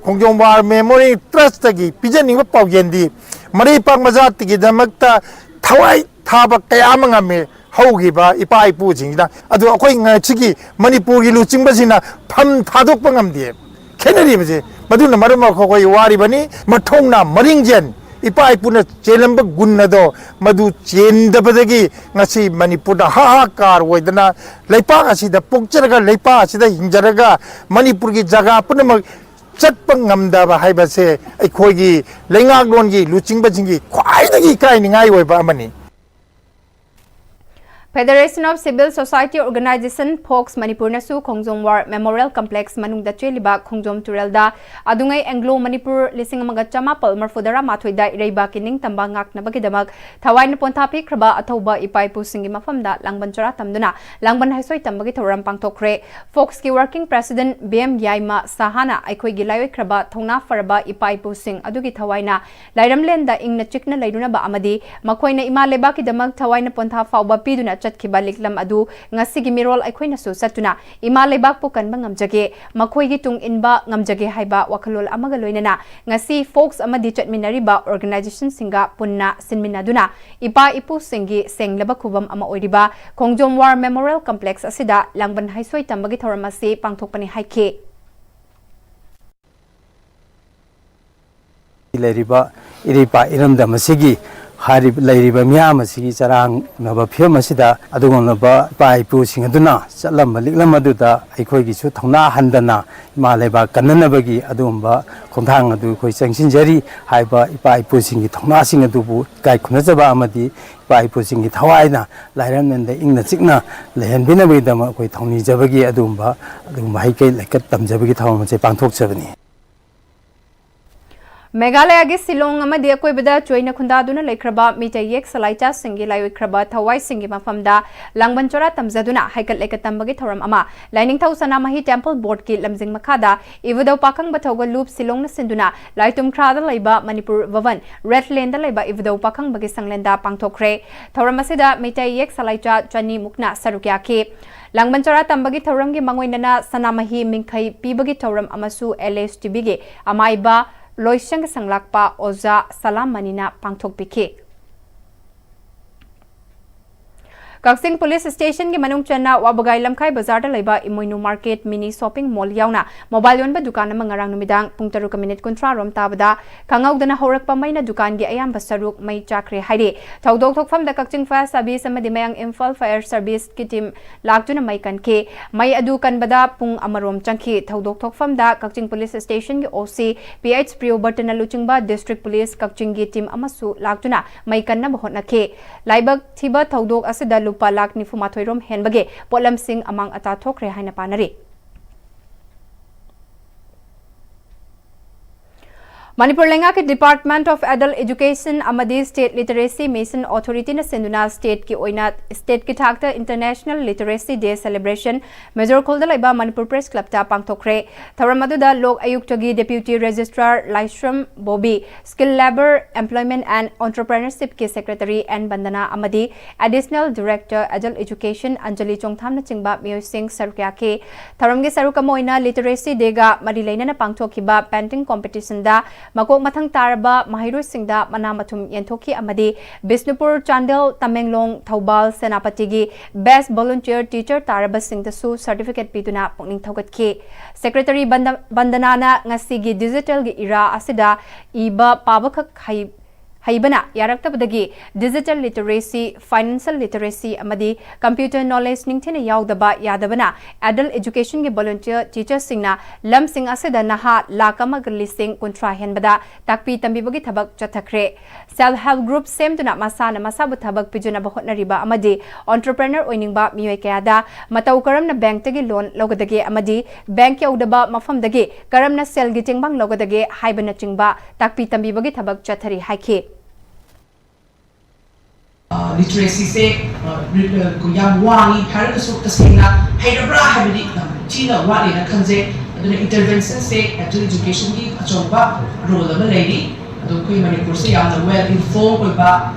ꯈꯣꯡꯖꯣꯝ ꯋꯥꯔ ꯃꯦꯃꯣꯔꯤꯌꯦꯜ ꯇ꯭ꯔꯁꯇꯒꯤ ꯄꯤꯖꯅꯤꯡꯕ ꯄꯥꯎꯖꯦꯜꯗꯤ, ꯃꯔꯩꯄꯥꯛ ꯃꯖꯥꯇꯤꯒꯤꯗꯃꯛꯇ ꯊꯋꯥꯏ ꯊꯥꯕ ꯀꯌꯥ ꯑꯃ ꯉꯝꯃꯦ ꯍꯧꯈꯤꯕ ꯏꯄꯥ ꯏꯄꯨꯁꯤꯡꯁꯤꯅ꯫ ꯑꯗꯨ ꯑꯩꯈꯣꯏ ꯉꯁꯤꯒꯤ ꯃꯅꯤꯄꯨꯔꯒꯤ ꯂꯨꯆꯤꯡꯕꯁꯤꯡꯅ ꯐꯝ ꯊꯥꯗꯣꯛꯄ ꯉꯝꯗꯦ꯫ ꯈꯦꯠꯅꯔꯤꯕꯁꯦ ꯃꯗꯨꯅ ꯃꯔꯝ ꯑꯣꯏꯔꯒ ꯑꯩꯈꯣꯏ ꯋꯥꯔꯤꯕꯅꯤ꯫ ꯃꯊꯧꯅꯥ ꯃꯔꯤꯡꯖꯦꯜ ꯏꯄꯥ ꯏꯄꯨꯅ ꯆꯦꯜꯂꯝꯕ ꯒꯨꯟ ꯑꯗꯣ ꯃꯗꯨ ꯆꯦꯟꯗꯕꯗꯒꯤ ꯉꯁꯤ ꯃꯅꯤꯄꯨꯔꯗ ꯍꯥꯍꯥꯀꯥꯔ ꯑꯣꯏꯗꯅ, ꯂꯩꯄꯥꯛ ꯑꯁꯤꯗ ꯄꯣꯛꯆꯔꯒ, ꯂꯩꯄꯥꯛ ꯑꯁꯤꯗ ꯍꯤꯡꯖꯔꯒ, ꯃꯅꯤꯄꯨꯔꯒꯤ ꯖꯒꯥ ꯄꯨꯝꯅꯃꯛ ꯆꯠꯄ ꯉꯝꯗꯕ ꯍꯥꯏꯕꯁꯦ ꯑꯩꯈꯣꯏꯒꯤ ꯂꯩꯉꯥꯛꯂꯣꯟꯒꯤ ꯂꯨꯆꯤꯡꯕꯁꯤꯡꯒꯤ ꯈ꯭ꯋꯥꯏꯗꯒꯤ ꯏꯀꯥꯏꯅꯤꯡꯉꯥꯏ ꯑꯣꯏꯕ ꯑꯃꯅꯤ꯫ Federation of Civil Society Organization, FOCS ꯃꯅꯤꯄꯨꯔꯅꯁꯨ ꯈꯣꯡꯖꯣꯝ ꯋꯥꯔ ꯃꯦꯃꯣꯔꯤꯌꯦꯜ ꯀꯝꯄ꯭ꯂꯦꯛꯁ ꯃꯅꯨꯡꯗ ꯆꯦꯜꯂꯤꯕ ꯈꯣꯡꯖꯣꯝ ꯇꯨꯔꯦꯜꯗ ꯑꯗꯨꯉꯩ ꯑꯦꯡꯒ꯭ꯂꯣ ꯃꯅꯤꯄꯨꯔ ꯂꯤꯁꯤꯡ ꯑꯃꯒ ꯆꯃꯥꯄꯜ ꯃꯔꯐꯨꯇꯔꯥ ꯃꯥꯊꯣꯏꯗ ꯏꯔꯩꯕꯥꯛꯀꯤ ꯅꯤꯡꯇꯝꯕ ꯉꯥꯛꯅꯕꯒꯤꯗꯃꯛ ꯊꯋꯥꯏꯅ ꯄꯣꯟꯊꯥ ꯄꯤꯈ꯭ꯔꯕ ꯑꯊꯧꯕ ꯏꯄꯥ ꯏꯄꯨꯁꯤꯡꯒꯤ ꯃꯐꯝꯗ ꯂꯥꯡꯕꯟ ꯆꯔꯥ ꯇꯝꯗꯨꯅ ꯂꯥꯡꯕꯟ ꯍꯩꯁꯣꯏ ꯇꯝꯕꯒꯤ ꯊꯧꯔꯝ ꯄꯥꯡꯊꯣꯛꯈ꯭ꯔꯦ꯫ ꯐꯣꯛꯁꯀꯤ ꯋꯥꯔꯀꯤꯡ ꯄ꯭ꯔꯦꯁꯤꯗꯦꯟꯠ ꯕꯤ ꯑꯦꯝ ꯌꯥꯏꯃ ꯁꯍꯥꯅ ꯑꯩꯈꯣꯏꯒꯤ ꯂꯥꯏꯑꯣꯏꯈ꯭ꯔꯕ ꯊꯧꯅꯥ ꯐꯔꯕ ꯏꯄꯥ ꯏꯄꯨꯁꯤꯡ ꯑꯗꯨꯒꯤ ꯊꯋꯥꯏꯅ ꯂꯥꯏꯔꯝꯂꯦꯟꯗ ꯏꯪꯅ ꯆꯤꯛꯅ ꯂꯩꯔꯨꯅꯕ ꯑꯃꯗꯤ ꯃꯈꯣꯏꯅ ꯏꯃꯥ ꯂꯩꯕꯥꯛꯀꯤꯗꯃꯛ ꯊꯋꯥꯏꯅ ꯄꯣꯟꯊꯥ ꯐꯥꯎꯕ ꯄꯤꯗꯨꯅ ꯆꯠꯈꯤꯕ ꯂꯤꯛꯂꯝ ꯑꯗꯨ ꯉꯁꯤꯒꯤ ꯃꯤꯔꯣꯜ ꯑꯩꯈꯣꯏꯅꯁꯨ ꯆꯠꯇꯨꯅ ꯏꯃꯥ ꯂꯩꯕꯥꯛꯄꯨ ꯀꯟꯕ ꯉꯝꯖꯒꯦ, ꯃꯈꯣꯏꯒꯤ ꯇꯨꯡ ꯏꯟꯕ ꯉꯝꯖꯒꯦ ꯍꯥꯏꯕ ꯋꯥꯈꯜꯂꯣꯟ ꯑꯃꯒ ꯂꯣꯏꯅꯅ ꯉꯁꯤ ꯐꯣꯛꯁ ꯑꯃꯗꯤ ꯆꯠꯃꯤꯟꯅꯔꯤꯕ ꯑꯣꯔꯒꯅꯥꯏꯖꯦꯁꯟꯁꯤꯡꯒ ꯄꯨꯟꯅ ꯁꯤꯟꯃꯤꯟꯅꯗꯨꯅ ꯏꯄꯥ ꯏꯄꯨꯁꯤꯡꯒꯤ ꯁꯦꯡꯂꯕ ꯈꯨꯕꯝ ꯑꯃ ꯑꯣꯏꯔꯤꯕ ꯈꯣꯡꯖꯣꯝ ꯋꯥꯔ ꯃꯦꯃꯣꯔꯤꯌꯦꯜ ꯀꯝꯄ꯭ꯂꯦꯛꯁ ꯑꯁꯤꯗ ꯂꯥꯡꯕꯟ ꯍꯩꯁꯣꯏ ꯇꯝꯕꯒꯤ ꯊꯧꯔꯝ ꯑꯁꯤ ꯄꯥꯡꯊꯣꯛꯄꯅꯤ ꯍꯥꯏꯈꯤ꯫ ꯂꯩꯔꯤꯕ ꯏꯔꯩꯄꯥꯛ ꯏꯔꯝꯗꯝ ꯑꯁꯤꯒꯤ ꯍꯥꯏꯔꯤꯕ, ꯂꯩꯔꯤꯕ ꯃꯤꯌꯥꯝ ꯑꯁꯤꯒꯤ ꯆꯔꯥꯡꯅꯕ ꯐꯤꯕꯝ ꯑꯁꯤꯗ ꯑꯗꯨꯒꯨꯝꯂꯕ ꯏꯄꯥ ꯏꯄꯨꯁꯤꯡ ꯑꯗꯨꯅ ꯆꯠꯂꯝꯕ ꯂꯤꯛꯂꯝ ꯑꯗꯨꯗ ꯑꯩꯈꯣꯏꯒꯤꯁꯨ ꯊꯧꯅꯥ ꯍꯟꯗꯅ ꯏꯃꯥ ꯂꯩꯕꯥꯛ ꯀꯟꯅꯅꯕꯒꯤ ꯑꯗꯨꯒꯨꯝꯕ ꯈꯣꯡꯊꯥꯡ ꯑꯗꯨ ꯑꯩꯈꯣꯏ ꯆꯪꯁꯤꯟꯖꯔꯤ꯫ ꯍꯥꯏꯕ ꯏꯄꯥ ꯏꯄꯨꯁꯤꯡꯒꯤ ꯊꯧꯅꯥꯁꯤꯡ ꯑꯗꯨꯕꯨ ꯏꯀꯥꯏ ꯈꯨꯝꯅꯖꯕ ꯑꯃꯗꯤ ꯏꯄꯥ ꯏꯄꯨꯁꯤꯡꯒꯤ ꯊꯋꯥꯏꯅ ꯂꯥꯏꯔꯝꯂꯦꯟꯗ ꯏꯪꯅ ꯆꯤꯛꯅ ꯂꯩꯍꯟꯕꯤꯅꯕꯒꯤꯗꯃꯛ ꯑꯩꯈꯣꯏ ꯊꯧꯅꯤꯖꯕꯒꯤ ꯑꯗꯨꯒꯨꯝꯕ, ꯑꯗꯨꯒꯨꯝꯕ ꯍꯩꯀꯩ ꯂꯩꯀꯠ ꯇꯝꯖꯕꯒꯤ ꯊꯧꯔꯝ ꯑꯁꯤ ꯄꯥꯡꯊꯣꯛꯆꯕꯅꯤ꯫ ꯃꯦꯘꯥꯂꯌꯥꯒꯤ ꯁꯤꯂꯣꯡ ꯑꯃꯗꯤ ꯑꯀꯣꯏꯕꯗ ꯆꯣꯏꯅ ꯈꯨꯟꯗꯥꯗꯨꯅ ꯂꯩꯈ꯭ꯔꯕ ꯃꯤꯇꯩ ꯌꯦꯛ ꯁꯂꯥꯏꯆꯥꯁꯤꯡꯒꯤ ꯂꯥꯏꯑꯣꯏꯈ꯭ꯔꯕ ꯊꯋꯥꯏꯁꯤꯡꯒꯤ ꯃꯐꯝꯗ ꯂꯥꯡꯕꯟ ꯆꯣꯔꯥ ꯇꯝꯖꯗꯨꯅ ꯍꯩꯀꯠ ꯂꯩꯀꯠ ꯇꯝꯕꯒꯤ ꯊꯧꯔꯝ ꯑꯃ ꯂꯥꯏꯅꯤꯡꯊꯧ ꯁꯅꯥꯃꯍꯤ ꯇꯦꯝꯄꯜ ꯕꯣꯔꯗꯀꯤ ꯂꯝꯖꯤꯡ ꯃꯈꯥꯗ ꯏꯕꯨꯙꯧ ꯄꯥꯈꯪꯕ ꯊꯧꯒꯜꯂꯨꯞ ꯁꯤꯂꯣꯡꯅ ꯁꯤꯟꯗꯨꯅ ꯂꯥꯏꯇꯨꯝꯈ꯭ꯔꯥꯗ ꯂꯩꯕ ꯃꯅꯤꯄꯨꯔ ꯚꯕꯟ ꯔꯦꯗ ꯂꯦꯟꯗ ꯂꯩꯕ ꯏꯕꯨꯙꯧ ꯄꯥꯈꯪꯕꯒꯤ ꯁꯪꯂꯦꯟꯗ ꯄꯥꯡꯊꯣꯛꯈ꯭ꯔꯦ꯫ ꯊꯧꯔꯝ ꯑꯁꯤꯗ ꯃꯤꯇꯩ ꯌꯦꯛ ꯁꯂꯥꯏꯆꯥ ꯆꯅꯤ ꯃꯨꯛꯅ ꯁꯔꯨꯛ ꯌꯥꯈꯤ꯫ ꯂꯥꯡꯕꯟ ꯆꯣꯔꯥ ꯇꯝꯕꯒꯤ ꯊꯧꯔꯝꯒꯤ ꯃꯥꯡꯑꯣꯏꯅꯅ ꯁꯅꯥꯃꯍꯤ ꯃꯤꯡꯈꯩ ꯄꯤꯕꯒꯤ ꯊꯧꯔꯝ ꯑꯃꯁꯨ ꯑꯦꯜ ꯑꯦꯁ ꯇꯤ ꯚꯤꯒꯤ ꯑꯃꯥꯏꯕ ꯂꯣꯏꯁꯪꯒꯤ ꯁꯪꯂꯥꯛꯄ ꯑꯣꯖꯥ ꯁꯂꯥꯝ ꯃꯅꯤꯅ ꯄꯥꯡꯊꯣꯛꯄꯤꯈꯤ꯫ ꯀꯛꯆꯤꯡ ꯄꯨꯂꯤꯁ ꯁ꯭ꯇꯦꯁꯟꯒꯤ ꯃꯅꯨꯡ ꯆꯟꯅ ꯋꯥꯕꯒꯥꯏ ꯂꯝꯈꯥꯏ ꯕꯖꯥꯔꯗ ꯂꯩꯕ ꯏꯃꯣꯏꯅꯨ ꯃꯥꯔꯀꯦꯠ, ꯃꯤꯅꯤ ꯁꯣꯞꯄꯤꯡ ꯃꯣꯜ ꯌꯥꯎꯅ ꯃꯣꯕꯥꯏꯜ ꯌꯣꯟꯕ ꯗꯨꯀꯥꯟ ꯑꯃ ꯉꯔꯥꯡ ꯅꯨꯃꯤꯗꯥꯡ ꯄꯨꯡ ꯇꯔꯨꯛꯀ ꯃꯤꯅꯤꯠ ꯀꯨꯟꯊ꯭ꯔꯥ ꯔꯣꯝ ꯇꯥꯕꯗ ꯈꯪꯍꯧꯗꯅ ꯍꯧꯔꯛꯄ ꯃꯩꯅ ꯗꯨꯀꯥꯟꯒꯤ ꯑꯌꯥꯝꯕ ꯁꯔꯨꯛ ꯃꯩ ꯆꯥꯛꯈ꯭ꯔꯦ ꯍꯥꯏꯔꯤ꯫ ꯊꯧꯗꯣꯛ ꯊꯣꯛꯐꯝꯗ ꯀꯛꯆꯤꯡ ꯐꯥꯌꯔ ꯁꯥꯔꯚꯤꯁ ꯑꯃꯗꯤ ꯃꯌꯥꯡ ꯏꯝꯐꯥꯜ ꯐꯥꯌꯔ ꯁꯥꯔꯚꯤꯁꯀꯤ ꯇꯤꯝ ꯂꯥꯛꯇꯨꯅ ꯃꯩ ꯀꯟꯈꯤ꯫ ꯃꯩ ꯑꯗꯨ ꯀꯟꯕꯗ ꯄꯨꯡ ꯑꯃꯔꯣꯝ ꯆꯪꯈꯤ꯫ ꯊꯧꯗꯣꯛ ꯊꯣꯛꯐꯝꯗ ꯀꯛꯆꯤꯡ ꯄꯨꯂꯤꯁ ꯁ꯭ꯇꯦꯁꯟꯒꯤ ꯑꯣ ꯁꯤ ꯄꯤ ꯑꯩꯆ ꯄ꯭ꯔꯤꯌꯣꯕꯔꯇꯅ ꯂꯨꯆꯤꯡꯕ ꯗꯤꯁꯇ꯭ꯔꯤꯛ ꯄꯨꯂꯤꯁ ꯀꯛꯆꯤꯡꯒꯤ ꯇꯤꯝ ꯑꯃꯁꯨ ꯂꯥꯛꯇꯨꯅ ꯃꯩ ꯀꯟꯅꯕ ꯍꯣꯠꯅꯈꯤ꯫ ꯂꯥꯏꯕꯛ ꯊꯤꯕ ꯊꯧꯗꯣꯛ ꯑꯁꯤꯗ ꯂꯨꯄꯥ ꯂꯥꯈ ꯅꯤꯐꯨ ꯃꯥꯊꯣꯏ ꯔꯣꯝ ꯍꯦꯟꯕꯒꯤ ꯄꯣꯠꯂꯝꯁꯤꯡ ꯑꯃꯥꯡ ꯑꯇꯥ ꯊꯣꯛꯈ꯭ꯔꯦ ꯍꯥꯏꯅ ꯄꯥꯅꯔꯤ꯫ ꯃꯅꯤꯄꯨꯔ ꯂꯩꯉꯥꯛꯀꯤ Department of Adult Education ꯑꯃꯗꯤ State Literacy Mission Authority-ꯅ ꯁꯤꯟꯗꯨꯅ state-ꯀꯤ ꯑꯣꯏꯅ state-ꯀꯤ ꯊꯥꯛꯇ International Literacy Day Celebration ꯃꯦꯖꯣꯔ ꯈꯨꯜꯗ ꯂꯩꯕ ꯃꯅꯤꯄꯨꯔ Press Club-ꯇ ꯄꯥꯡꯊꯣꯛꯈ꯭ꯔꯦ꯫ ꯊꯧꯔꯝ ꯑꯗꯨꯗ ꯂꯣꯛ ꯑꯌꯨꯛꯇꯒꯤ Deputy Registrar Laisram Bobby, Skill Labour, Employment and Entrepreneurship-ꯀꯤ Secretary ꯑꯦꯟ ꯕꯟꯗꯅꯥ ꯑꯃꯗꯤ Additional Director Adult Education Anjali ꯆꯣꯡꯊꯥꯝꯅꯆꯤꯡꯕ ꯃꯤꯑꯣꯏꯁꯤꯡ ꯁꯔꯨꯛ ꯌꯥꯈꯤ꯫ ꯊꯧꯔꯝꯒꯤ ꯁꯔꯨꯛ ꯑꯃ ꯑꯣꯏꯅ Literacy Day-ꯒ ꯃꯔꯤ ꯂꯩꯅꯅ ꯄꯥꯡꯊꯣꯛꯈꯤꯕ painting competition-ꯗ ꯃꯀꯣꯛ ꯃꯊꯪ ꯇꯥꯔꯕ ꯃꯍꯩꯔꯣꯏꯁꯤꯡꯗ ꯃꯅꯥ ꯃꯊꯨꯝ ꯌꯦꯟꯊꯣꯛꯈꯤ ꯑꯃꯗꯤ Bishnupur, Chandel, Tamenglong, Thoubal, ꯁꯦꯅꯥꯄꯇꯤꯒꯤ Best Volunteer Teacher ꯇꯥꯔꯕꯁꯤꯡꯗꯁꯨ certificate ꯄꯤꯗꯨꯅ ꯄꯨꯛꯅꯤꯡ ꯊꯧꯒꯠꯈꯤ꯫ Secretary ꯕꯟꯗ-, ꯕꯟꯗꯅꯥꯅ ꯉꯁꯤꯒꯤ digital-ꯒꯤ era ꯑꯁꯤꯗ ꯏꯕ ꯄꯥꯕꯈꯛ ꯍꯩ-, ꯍꯩꯕꯅ ꯌꯥꯔꯛꯇꯕꯗꯒꯤ digital literacy, financial literacy ꯑꯃꯗꯤ computer knowledge ꯅꯤꯡꯊꯤꯅ ꯌꯥꯎꯗꯕ ꯌꯥꯗꯕꯅ adult education-ꯒꯤ volunteer teacher-ꯁꯤꯡꯅ ꯂꯝꯁꯤꯡ ꯑꯁꯤꯗ ꯅꯍꯥ ꯂꯥꯈ ꯑꯃꯒ ꯂꯤꯁꯤꯡ ꯀꯨꯟꯊ꯭ꯔꯥ ꯍꯦꯟꯕꯗ ꯇꯥꯛꯄꯤ ꯇꯝꯕꯤꯕꯒꯤ ꯊꯕꯛ ꯆꯠꯊꯈ꯭ꯔꯦ꯫ Self help group ꯁꯦꯝꯗꯨꯅ ꯃꯁꯥꯅ ꯃꯁꯥꯕꯨ ꯊꯕꯛ ꯄꯤꯖꯅꯕ ꯍꯣꯠꯅꯔꯤꯕ ꯑꯃꯗꯤ entrepreneur ꯑꯣꯏꯅꯤꯡꯕ ꯃꯤꯑꯣꯏ ꯀꯌꯥꯗ ꯃꯇꯧ ꯀꯔꯝꯅ bank-ꯇꯒꯤ loan ꯂꯧꯒꯗꯒꯦ ꯑꯃꯗꯤ bank ꯌꯧꯗꯕ ꯃꯐꯝꯗꯒꯤ ꯀꯔꯝꯅ ꯁꯦꯜꯒꯤ ꯇꯦꯡꯕꯥꯡ ꯂꯧꯒꯗꯒꯦ ꯍꯥꯏꯕꯅꯆꯤꯡꯕ ꯇꯥꯛꯄꯤ ꯇꯝꯕꯤꯕꯒꯤ ꯊꯕꯛ ꯆꯠꯊꯔꯤ ꯍꯥꯏꯈꯤ꯫ ꯂꯤꯇꯔꯦꯁꯤꯁꯦ ꯌꯥꯝ ꯋꯥꯡꯉꯤ ꯍꯥꯏꯔꯒꯁꯨ ꯇꯁꯦꯡꯅ ꯍꯩꯔꯕ꯭ꯔꯥ ꯍꯥꯏꯕꯗꯤ ꯌꯥꯝ ꯊꯤꯅ ꯋꯥꯠꯂꯦꯅ ꯈꯟꯖꯩ꯫ ꯑꯗꯨꯅ intervention-ꯁꯦ adult education-ꯒꯤ ꯑꯆꯧꯕ role ꯑꯃ ꯂꯩꯔꯤ꯫ ꯑꯗꯣ ꯑꯩꯈꯣꯏ ꯃꯅꯤꯄꯨꯔꯁꯦ ꯌꯥꯝꯅ well informed ꯑꯣꯏꯕ,